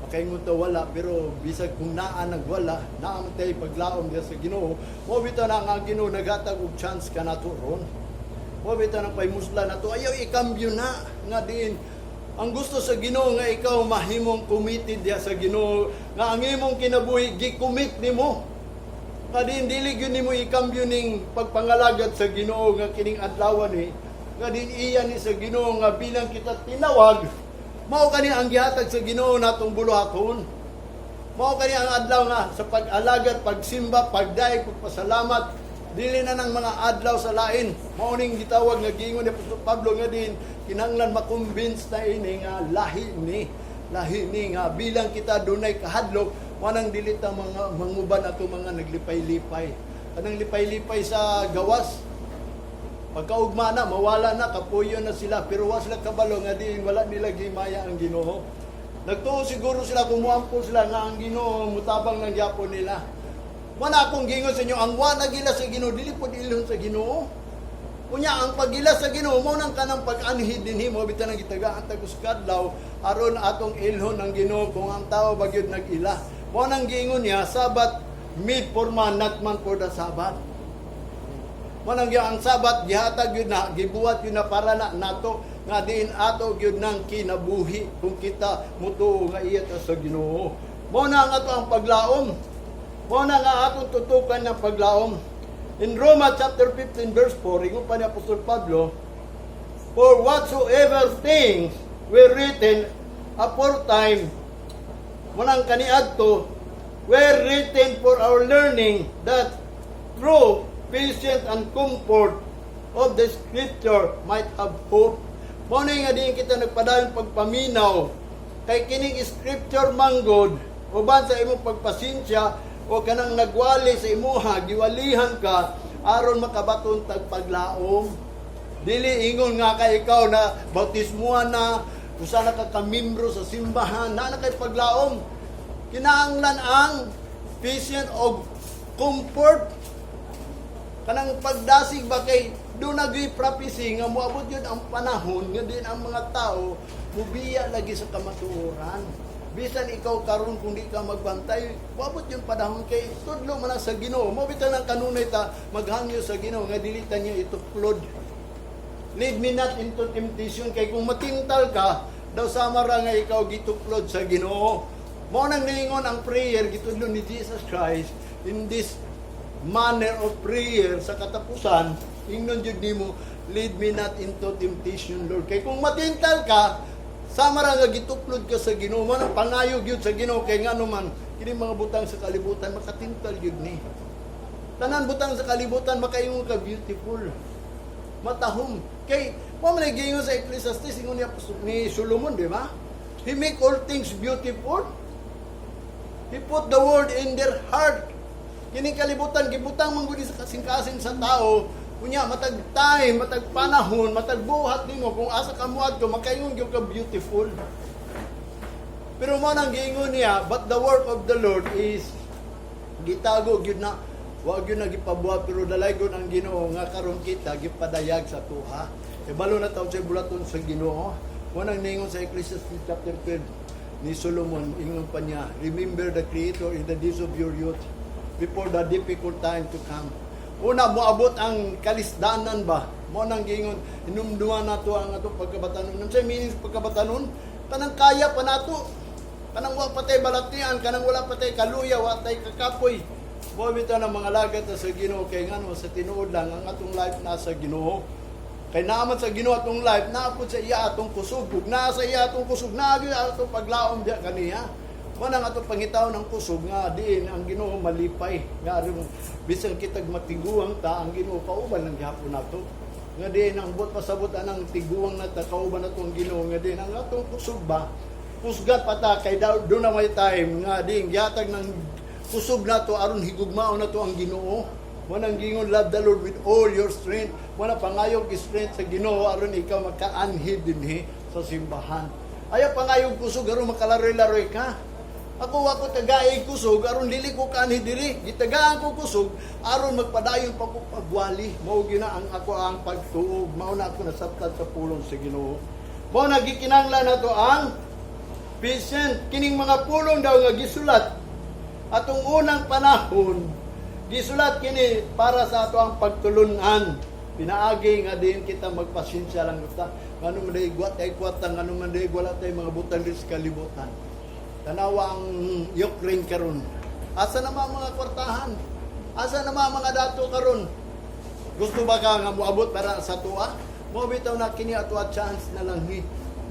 makaingon ta wala, pero bisag kung naa nagwala, naa man tay paglaom diya sa Ginoo. Mo bitaw na nga ang Ginoo naghatag og chance kanato ron. Mo bitaw nang pahimuslan nato, ayaw ikambyo na nga diin ang gusto sa Ginoo nga ikaw mahimong committed diya sa Ginoo, nga ang imong kinabuhi gi-commit nimo. Nga diin dili gyud nimo ikambyo ning pagpangalagad sa Ginoo nga kining adlaw ni nga din iya ni sa Ginoo nga bilang kita tinawag, mao kani ang gihatag sa Ginoo natong buluhaton. Mao kani ang adlaw nga sa pag-alagad, pagsimba, pagdayeg, pagpasalamat, dili na ng mga adlaw sa lain. Mao ning gitawag nga giingon ni Apostol Pablo nga din kinahanglan makumbins na ini nga lahi ni lahi ni nga bilang kita dunay kahadlok, wanang dili ta mga manguban ato mga naglipay-lipay. Kanang lipay-lipay sa gawas. Pagkaugma na, mawala na, kapuyo na sila. Pero wa sila kabalo nga di wala nila gimaya ang Ginoo. Nagtuo siguro sila, kumuampo sila nga ang Ginoo mutabang ng gyapon nila. Wala akong gingon sa inyo, ang wa nagila sa Ginoo, dili pod ilhon sa Ginoo. Unya ang pagila sa Ginoo mo nang kanang pag-anhid dinhi. Mo bitan ang gitagaan ta kadlaw aron atong ilhon ang Ginoo kung ang tao bagyod nag-ila. Mo nang giingon niya, "Sabbath made for man, not man for the Sabbath." Mo nang ang Sabat gihatag yun na, gibuhat yun na para na nato nga diin ato gyud nang kinabuhi kung kita mutuo nga iya ta sa Ginoo. Mo na ang ato ang paglaom. Mo na nga atong tutukan ng paglaom. In Roma chapter 15 verse 4, ingon pa ni Apostol Pablo, "For whatsoever things were written aforetime," mo nang kaniadto, "were written for our learning, that through patience and comfort of the scripture might have hope." Mao nga diin kita nagpadayon pagpaminaw kay kining scripture manggod uban sa imong pagpasensya o kanang nagwali sa imuha, giwalihan ka aron makabaton tag paglaom. Dili ingon nga kay ikaw na bautismuhan na, usa na ka kamembro sa simbahan na, na kay paglaom. Kinahanglan ang patient og comfort, kanang pagdasig ba, kay duna gyud prophecy nga moabot yun ang panahon nga din ang mga tao mubiya lagi sa kamatuoran. Bisan ikaw karon, kung di ka magbantay, moabot yung panahon kay tudlo man ang sa Ginoo. Mo bitaw nang kanunay ta maghangyo sa Ginoo nga dili ta niya ituklod. "Lead me not into temptation," kay kung matintal ka daw, sama ra nga ikaw gituklod sa Ginoo. Mao nang niingon ang prayer gitudlo ni Jesus Christ in this manner of prayer sa katapusan, ingnon jud nimo, "Lead me not into temptation, Lord." Kay kung matintal ka, sama ra nga gituklod ka sa Ginoo. Mao nang pangayo gyud sa Ginoo kay ngano man kini mga butang sa kalibutan makatintal gyud ni. Tanan butang sa kalibutan makaingon ka beautiful, matahom. Kay mo man giingon sa Ecclesiastes, ingon ni Solomon, di ba? He make all things beautiful. He put the word in their heart. Kining kalibutan gibutang man gud sa kasing-kasing sa tao. Unya matag time, matag panahon, matag buhat nimo kung asa ka moadto, makaingon gyud ka beautiful. Pero mo nang giingon niya, but the work of the Lord is gitago gyud na, wa gyud na gipabuhat, pero dalaygon ang Ginoo nga karon kita gipadayag sa tuha. Ibalo na taon sa bulaton sa Ginoo. Mo nang ningon sa Ecclesiastes chapter 12 ni Solomon, ingon pa niya, "Remember the Creator in the days of your youth before the difficult time to come." Una, moabot ang kalisdanan ba? Mo nang giingon, inumduman nato ang atong pagkabatanon. Unsay meaning sa pagkabatanon? Kanang kaya pa nato. Kanang wa pa tay balatian, kanang wala pa tay kaluya, wa tay kakapoy. Mo bitaw ng mga lagat sa Ginoo kay ngano sa tinuod lang ang atong life nasa Ginoo. Kay naaman sa Ginoo atong life, naapod sa iya atong kusog. Ug naa sa iya atong kusog, naa gyud atong paglaom diya kaniya. Mo nang atong pangitaon ng kusog nga diin ang Ginoo malipay. Nga aron bisan kitag matiguang ta, ang Ginoo kauban lang gihapon nato. Nga diin ang buot pasabot anang tiguang na ta, kauban nato ang Ginoo, nga diin ang atong kusog ba, kusgan pa ta kay daw duna may time nga diin gihatag ng kusog nato aron higugmaon nato ang Ginoo. Mo nang gingon, "Love the Lord with all your strength." Mo na pangayog strength sa Ginoo aron ikaw makaanhid dinhi sa simbahan. Ayaw pangayog kusog aron makalaroy-laroy ka. Ako, wa ko tagaay kusog aron dili ko kaanhid diri. Gitagaan ko kusog aron magpadayon pa ko pagwali. Mao gyud na ang ako ang pagtuog. Mao na ako nasabtan sa pulong sa Ginoo. Mao na gikinahanglan nato ang patient. Kining mga pulong daw nga gisulat atong unang panahon, gisulat kini para sa ato ang pagtulunan. Pinaagi nga din kita magpasensya lang ta. Ngano man day wa tay kwarta, ngano man day wala tay mga butang diri sa kalibutan. Tanawa ang Ukraine karon. Asa na mga kwartahan? Asa na mga dato karon? Gusto ba ka nga moabot para sa tuwa? Mo bitaw na kini ato a chance na lang ni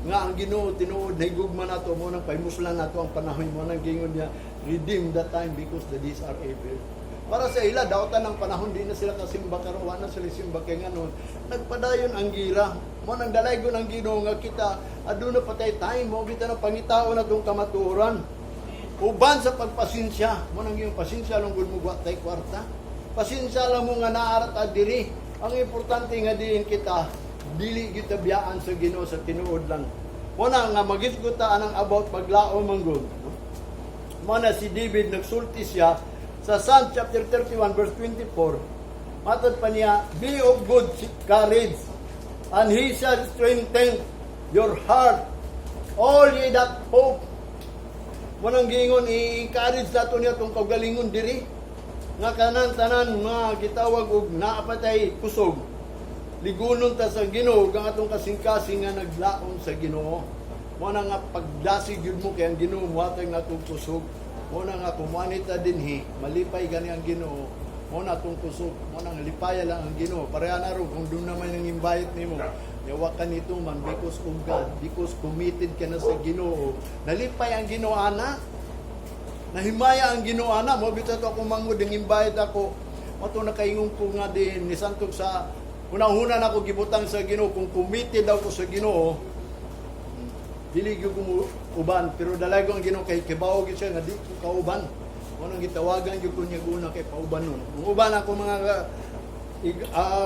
nga ang Ginoo tinuod na higugma nato. Mo nang pahimuslan nato ang panahon. Mo nang gingon niya, "Redeem the time because the days are evil." Para sa ila, dautan ng panahon, di na sila kasimba karon, wa na sila simba kay nganon nagpadayon ang gira. Mo nang dalaygon ang Ginoo nga kita aduna pa tay time. Mo bitaw na pangitaon natong kamatuoran uban sa pagpasensya. Mo nang iyong pasensya lang gud mo wa tay kwarta. Pasensya lang mo nga naarat diri. Ang importante nga diin kita dili kita biyaan sa Ginoo sa tinuod lang. Mo na nga magisgot ta anang about paglaom man gud. Mo na si David nagsulti siya sa Psalm chapter 31 verse 24. Matod pa niya, "Be of good courage, and he shall strengthen your heart, all ye that hope." Mo nang giingon, i-encourage nato niya itong kaugalingon diri. Nga kanan tanan mga gitawag og naa pa tay kusog. Ligunon ta sa Ginoo ug ang atong kasing-kasing nga naglaom sa Ginoo. Mo na nga pagdasig yun mo kay ang Ginoo mohatag natong kusog. Mo na nga kumuani ta dinhi, malipay gani ang Ginoo. Mo na atong kusog, mo na nga lipaya lang ang Ginoo. Pareha na ro kung doon naman ang invite nimo. Yawa ka nito man because of God, because committed ka na sa Ginoo. Nalipay ang Ginoo ana. Nahimaya ang Ginoo ana mo bitaw to ako mangod ang invite ako. Mao to nakaingon ko nga din ni santog sa una-una na ako gibutang sa Ginoo, kung committed daw ko sa Ginoo, dili gyud ko mo uban, pero dalay ko ang Ginoo kay kibaw gyud siya nga di ko kauban. Mao nang gitawagan gyud ko niya una kay pauban nun. Kung uban ako mga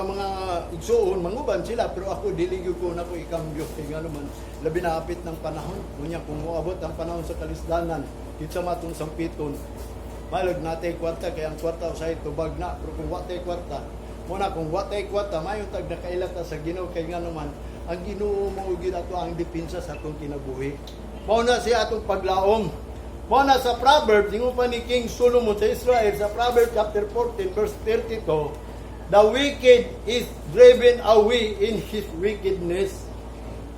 mga igsuon, manguban sila, pero ako dili gyud ko nako ikambyo kay ngano man labi na apit ng panahon. Unya kung moabot ang panahon sa kalisdanan, kinsa matong sampiton, malag natay kwarta, kay ang kwarta usahay tubag na, pero kung wa tay kwarta mo na, kung wa tay kwarta, mayon tag nakaila ta sa Ginoo kay ngano man ang Ginoo mo gyud ato ang depensa sa atong kinabuhi. Mao na siya atong paglaom. Mao na sa Proverbs, ingon pa ni King Solomon sa Israel sa Proverbs chapter 14 verse 32, "The wicked is driven away in his wickedness,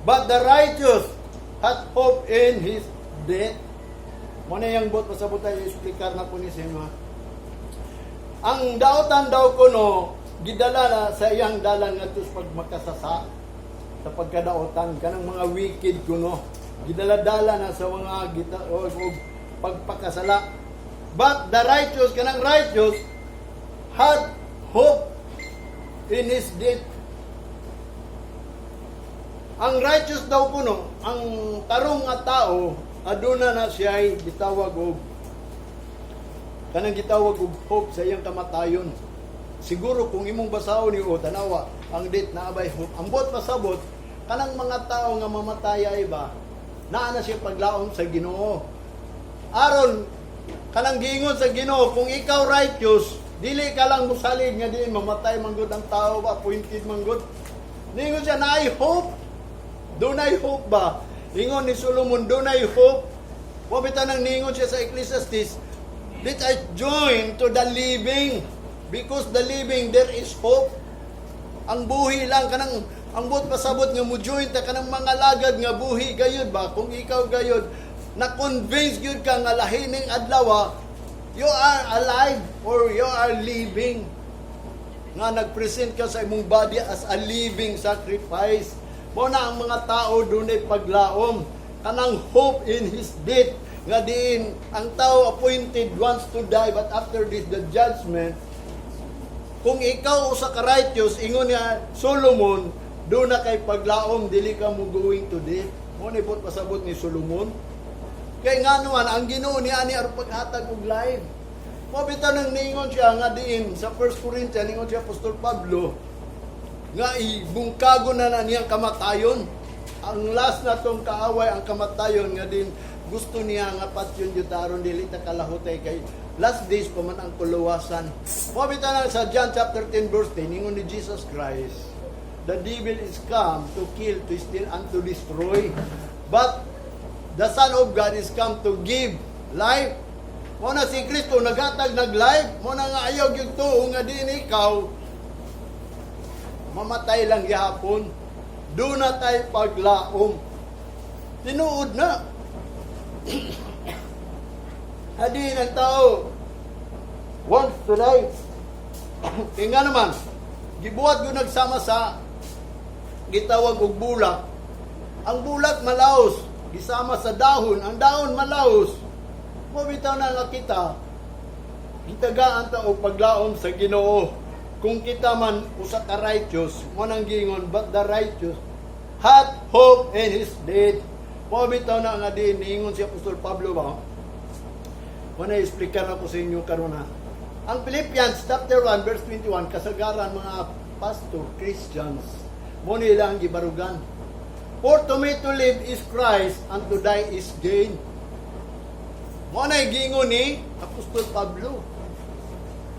but the righteous hath hope in his death." Mo na yung buot pasabot tayo, explicar na ko ni sa inyo, ha. Ang dautan daw kuno gidala na sa iyang dalan ngadto sa pagmakasasa, sa pagkadaotan, kanang mga wicked kuno gidala-dala na sa mga gita o pagpakasala, but the righteous, kanang righteous, had hope in his death. Ang righteous daw kuno, ang tarong nga tao, aduna na siya ay gitawag og kanang gitawag og hope sa iyang kamatayon. Siguro kung imong basahon ni o tanawa ang death na abay hope. Ang buot pasabot, kanang mga tao nga mamatay ay ba, naa na siya paglaom sa Ginoo. Aron kanang giingon sa Ginoo, kung ikaw righteous, dili ka lang musalig nga di mamatay man gud ang tao ba, appointed man gud. Ningon siya naay hope. Dunay hope ba? Ingon ni Solomon, dunay hope. Wa bitaw nang ningon siya sa Ecclesiastes, "Let us join to the living because the living there is hope." Ang buhi lang kanang ang buot pasabot nga mo join ta kanang mga lagad nga buhi gayud ba, kung ikaw gayud na convince gyud ka nga lahi ning adlaw you are alive or you are living, nga nagpresent ka sa imong body as a living sacrifice. Mo na ang mga tao dunay paglaom, kanang hope in his death, nga diin ang tao appointed once to die, but after this the judgment. Kung ikaw usa ka righteous, ingon niya Solomon, do na kay paglaom, dili ka mo going to death. Mo ni buot pasabot ni Solomon. Kay nga naman ang Ginoo niya ani aron paghatag og life. Mo bitaw nang niingon siya nga diin sa 1 Corinthians, ningon siya Apostol Pablo nga ibungkago na na niyang kamatayon. Ang last na tong kaaway ang kamatayon, nga din gusto niya nga patyon jud aron dili ta kalahutay kay last days pa man ang kuluwasan. Mo bitaw na sa John chapter 10 verse 10, ningon ni Jesus Christ, "The devil is come to kill, to steal, and to destroy. But the Son of God is come to give life." Mo na si Kristo naghatag nag life, mo na nga ayaw gyud tuo nga din ikaw mamatay lang gihapon. Do na tay paglaom. Tinuod na. Hadi ng tao wants to die. Kaya nga naman, gibuhat yun nagsama sa gitawag og bulak. Ang bulak malaos, gisama sa dahon, ang dahon malaos. Mo bitaw na nga kita, gitagaan ta og paglaom sa Ginoo. Kung kita man usa ka righteous, mo nang giingon, "But the righteous hath hope in his death." Mo bitaw na nga din niingon si Apostol Pablo ba? Mo na explicar na ko sa inyo karon ha. Ang Philippians chapter 1 verse 21, kasagaran mga pastor Christians mo nila ang gibarugan. "For to me to live is Christ and to die is gain." Mo na giingon ni Apostol Pablo.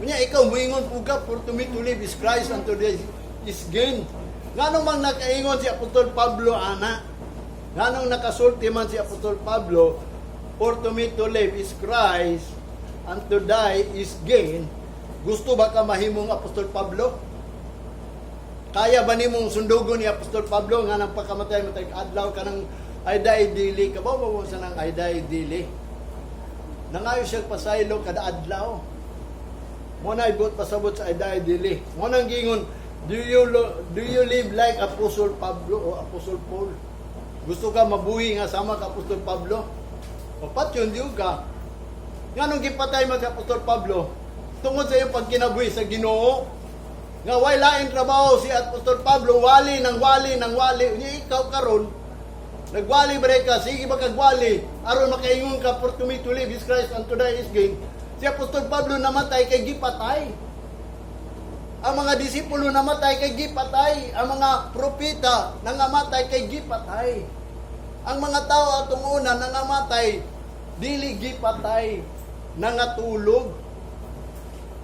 Kunya ikaw muingon po ka, "For to me to live is Christ and to die is gain." Nganong mang nakaingon si Apostol Pablo ana? Nganong nakasulti man si Apostol Pablo, "For to me to live is Christ and to die is gain"? Gusto ba ka mahimong Apostol Pablo? Kaya ba nimong sundugon ni Apostol Pablo nga nang pagkamatay mo adlaw ka ng "I die daily"? Ka ba mo sa nang "I die daily"? Nangayo siya pasaylo kada adlaw. Mo na ibot pasabot sa "I die daily." Mo nang gingon, do you live like Apostle Pablo o Apostle Paul? Gusto ka mabuhi nga sama ka Apostol Pablo? O patyon diyo ka. Nganong gipatay man si Apostol Pablo? Tungod sa iyong pagkinabuhi sa Ginoo. Nga way lain trabaho si Apostol Pablo, wali ng wali ng wali. Unya ikaw karon, nagwali ba ka? Sige ba kagwali? Aron makaingon ka, "For to me to live is Christ and to die is gain." Si Apostol Pablo namatay kay gipatay. Ang mga disipulo namatay kay gipatay. Ang mga propeta nangamatay kay gipatay. Ang mga tao atong una nangamatay, dili gipatay, nangatulog.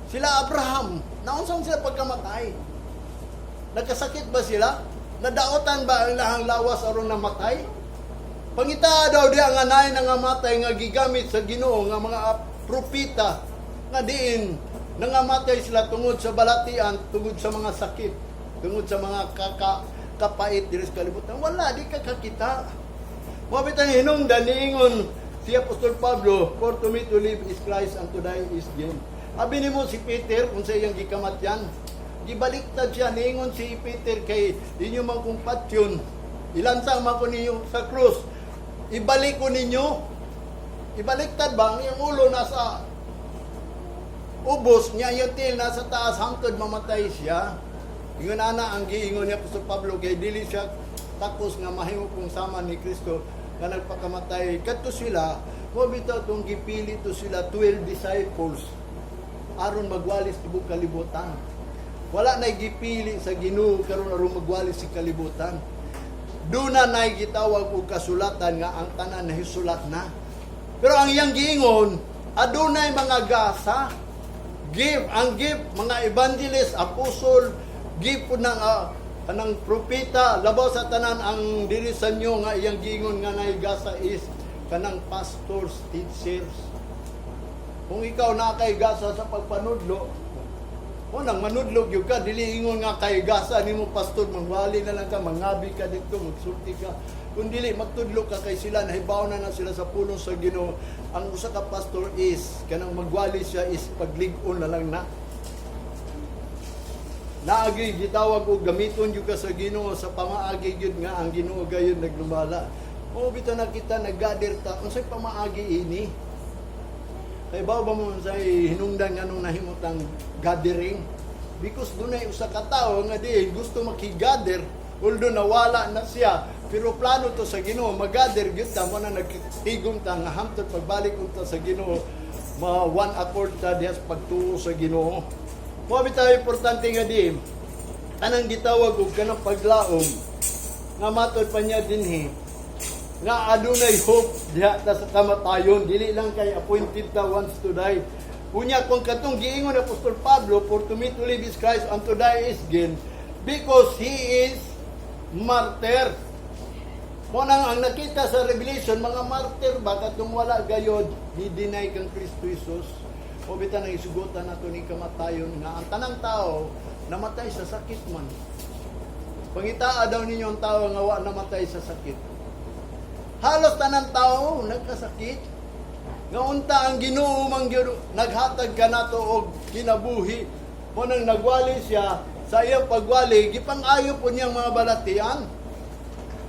Sila Abraham, naunsa sila pagkamatay? Nagkasakit ba sila? Nadaotan ba ang ilahang lawas aron namatay? Pangita daw di ang anay nangamatay nga gigamit sa Ginoo nga mga propeta nga diin nangamatay sila tungod sa balatian, tungod sa mga sakit, tungod sa mga kapait diri sa kalibutan. Wala, di ka kakita. Mao bitang hinungdan niingon si Apostol Pablo, "For to me to live is Christ and to die is gain." Abi nimo si Peter kung sa iyang gikamatyan, gibaliktad siya. Niingon si Peter kay inyo man kong patyon, ilansang man ko ninyo sa krus, ibalik ko ninyo. Ibaliktad ba ang iyang ulo nasa ubos niya, iyang tiil nasa taas hangtod mamatay siya. Ingon ana ang giingon ni Apostol Pablo kay dili siya takos nga mahimo kong sama ni Kristo nga nagpakamatay. Kadto sila mo bitaw tong gipili to sila 12 disciples aron magwalis tibok kalibutan. Wala na gipili sa Ginoo karon aron magwalis si kalibutan. Duna na gitawag og kasulatan nga ang tanan nahisulat na. Pero ang iyang giingon, adunay mga gasa. Give, ang give, mga evangelist, apostle, give po ng anang propeta, labaw sa tanan ang diri sa inyo nga iyang giingon nga nay gasa is kanang pastors, teachers. Kung ikaw na kay gasa sa pagpanudlo, o nang manudlog gyud ka, dili ingon nga kay gasa nimo pastor, mangwali na lang ka, mangabi ka dito, magsulti ka. Kung dili magtudlo ka kay sila nahibaw na na sila sa pulong sa Ginoo. Ang usa ka pastor is kanang magwali siya is paglig-on na lang na. Naagi gitawag og gamiton gyud ka sa Ginoo sa pamaagi gyud nga ang Ginoo gayon naglumala. O bitaw na kita naggather ta, unsay pamaagi ini? Kay ba ba mo sa hinungdan nganong nahimutang gathering? Because dunay usa ka tawo nga di gusto maki-gather, although nawala na siya, pero plano to sa Ginoo, mag-gather gyud ta mo na nagtigom ta nga hamtod pagbalik unta sa Ginoo, ma one accord ta diha sa pagtuo sa Ginoo. Mao bitaw importante nga di kanang gitawag og kanang paglaom nga matod pa niya dinhi nga adunay hope diha ta sa kamatayon, dili lang kay appointed ta once to die. Unya kung katong giingon ni Apostol Pablo, "For to me to live is Christ and to die is gain," because he is martyr. Mo nang ang nakita sa Revelation, mga martyr ba, katong wala gayod di-deny kang Kristo Jesus. O bitaw nang isugotan nato ni kamatayon nga ang tanang tao namatay sa sakit man. Pangitaa daw ninyo ang tao nga wa namatay sa sakit. Halos tanan tao nagkasakit. Nga unta ang Ginoo man gyud naghatag kanato og kinabuhi. Mo nang nagwali siya, sa iyang pagwali gipang-ayo po niyang mga balatian.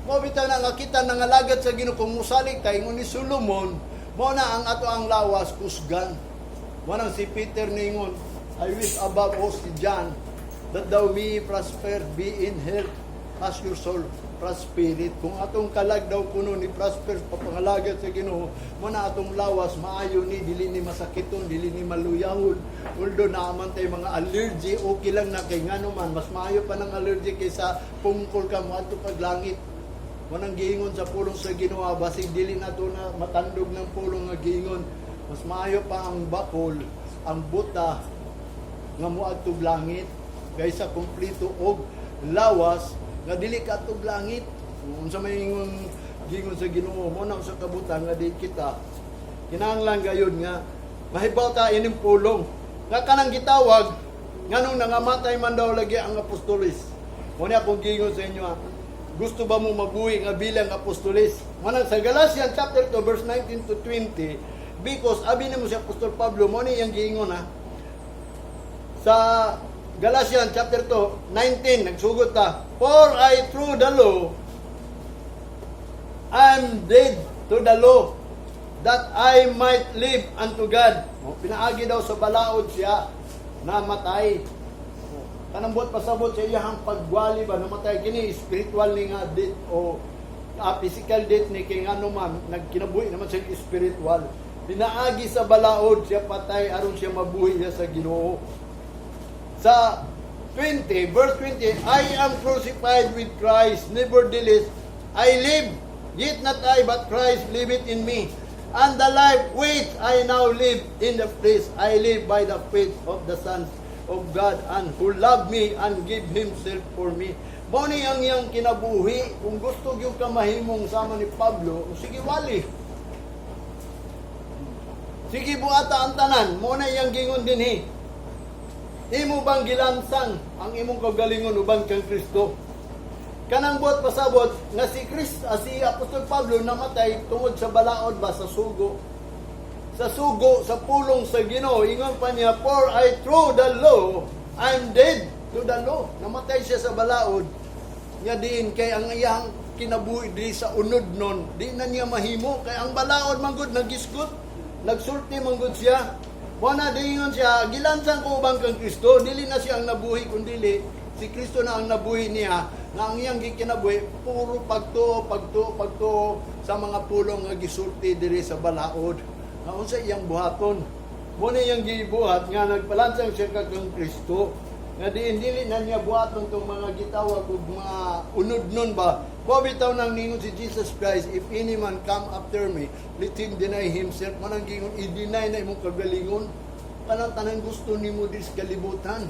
Mo bitaw na nga kita nangalagad sa Ginoo kung musalig ta ingon ni Solomon, mo na ang ato ang lawas kusgan. Mo nang si Peter ningon, "I wish above all," si John, "that thou may prosper, be in health, as your soul prospereth." Kung atong kalag daw kuno ni prosper papangalagad sa Ginoo, mo na atong lawas maayo ni, dili ni masakiton, dili ni maluyahon. Although naaman tay mga allergy, okay lang na kay ngano man mas maayo pa ng allergy kaysa pungkol ka moadto kag langit. Wanang giingon sa pulong sa Ginoo, basig dili na to na matandog ng pulong nga giingon. Mas maayo pa ang bakol, ang buta nga moadtog langit kaysa kumpleto og lawas nga dili ka adtog langit. Unsa may ingon giingon sa Ginoo mo na sa kabutan nga di kita kinahanglan gayud nga mahibaw ta ining pulong nga kanang gitawag nganong nangamatay man daw lagi ang apostoles. Mo ni akong giingon sa inyo ha. Gusto ba mo mabuhi nga bilang apostoles? Manang sa Galatians chapter 2 verse 19 to 20, because abi nimo si Apostol Pablo mo ni iyang giingon ha. Sa Galatians chapter 2, 19, nagsugot ta, "For I through the law am dead to the law, that I might live unto God." O, pinaagi daw sa balaod siya. Namatay. Kanang buot pasabot sa iyahang pagwali ba, namatay. Kini spiritual ni nga death o physical death ni, kay ngano man nagkinabuhi naman siya spiritual. Pinaagi sa balaod siya patay aron siya mabuhi siya sa Ginoo. Sa 20, verse 20, "I am crucified with Christ, nevertheless I live, yet not I, but Christ liveth in me. And the life which I now live in the flesh, I live by the faith of the Son of God, and who loved me and give Himself for me." Mao ni ang iyang kinabuhi. Kung gusto gyud ka mahimong sama ni Pablo, sige wali. Sige buhata ang tanan, mao na iyang gingon dinhi. Imo bang gilansang ang imong kaugalingon uban kang Kristo? Kanang buot pasabot nga si Chris, si Apostol Pablo namatay tungod sa balaod ba, sa sugo. Sa sugo sa pulong sa Ginoo, ingon pa niya, "For I through the law, I'm dead to the law." Namatay siya sa balaod. Nga diin kay ang iyang kinabuhi diri sa unod nun, di na niya mahimo kay ang balaod man gud nagisgot, nagsulti man gud siya. Mao na diingon siya, "Gilansang ko uban kang Kristo." Dili na siya ang nabuhi kundi si Kristo na ang nabuhi niya, nga ang iyang gikinabuhi puro pagtuo, pagtuo, pagtuo sa mga pulong nga gisulti diri sa balaod. Nga unsa iyang buhaton? Mao na iyang gibuhat nga nagpalansang siya kang Kristo. Nga diin dili na niya buhaton tong mga gitawag og mga unod nun ba. Mao bitaw nang ningon si Jesus Christ, "If any man come after me, let him deny himself." Manang gingon, i-deny na imong kagalingon. Kanang tanan gusto nimo diri sa kalibutan.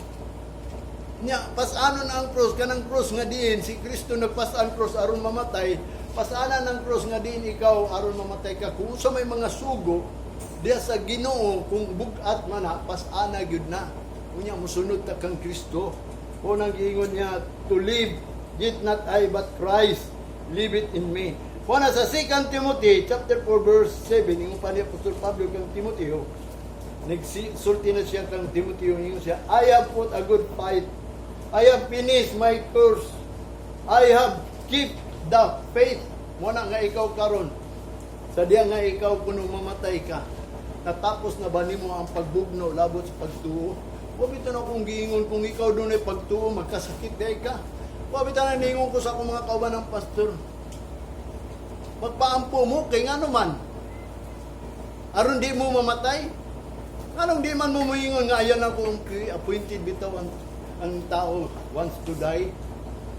Nya, pasanon ang cross, kanang cross nga diin, si Kristo nagpasan cross aron mamatay, pasanan ang cross nga diin ikaw aron mamatay ka. Kung sa may mga sugo, diya sa Ginoo, kung bugat man na, pasana gyud na. Unya, musunod ta kang Kristo. O nang giingon niya, "To live, yet not I, but Christ liveth in me." Kung na sa 2 Timothy, chapter 4, verse 7, ingon pa ni Apostol Pablo kang Timoteo, nagsulti na siya kang Timoteo, ingon siya, "I have fought a good fight. I have finished my course. I have kept the faith." Mao na nga ikaw karon, sa diya nga ikaw kuno mamatay ka, natapos na ba nimo ang pagbugno labot sa pagtuo? Wa bitaw na kung giingon kung ikaw dunay pagtuo, magkasakit diay ka. Wa bitaw na ningon ko sa akong mga kauban ng pastor. Magpaampo mo kay ngano man? Aron di mo mamatay? Anong di man mo moingon nga ayan ako ang appointed bitaw ang tao wants to die?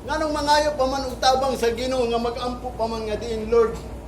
Nganong mangayo pa man og tabang sa Ginoo nga mag-ampo pa man nga diin, "Lord,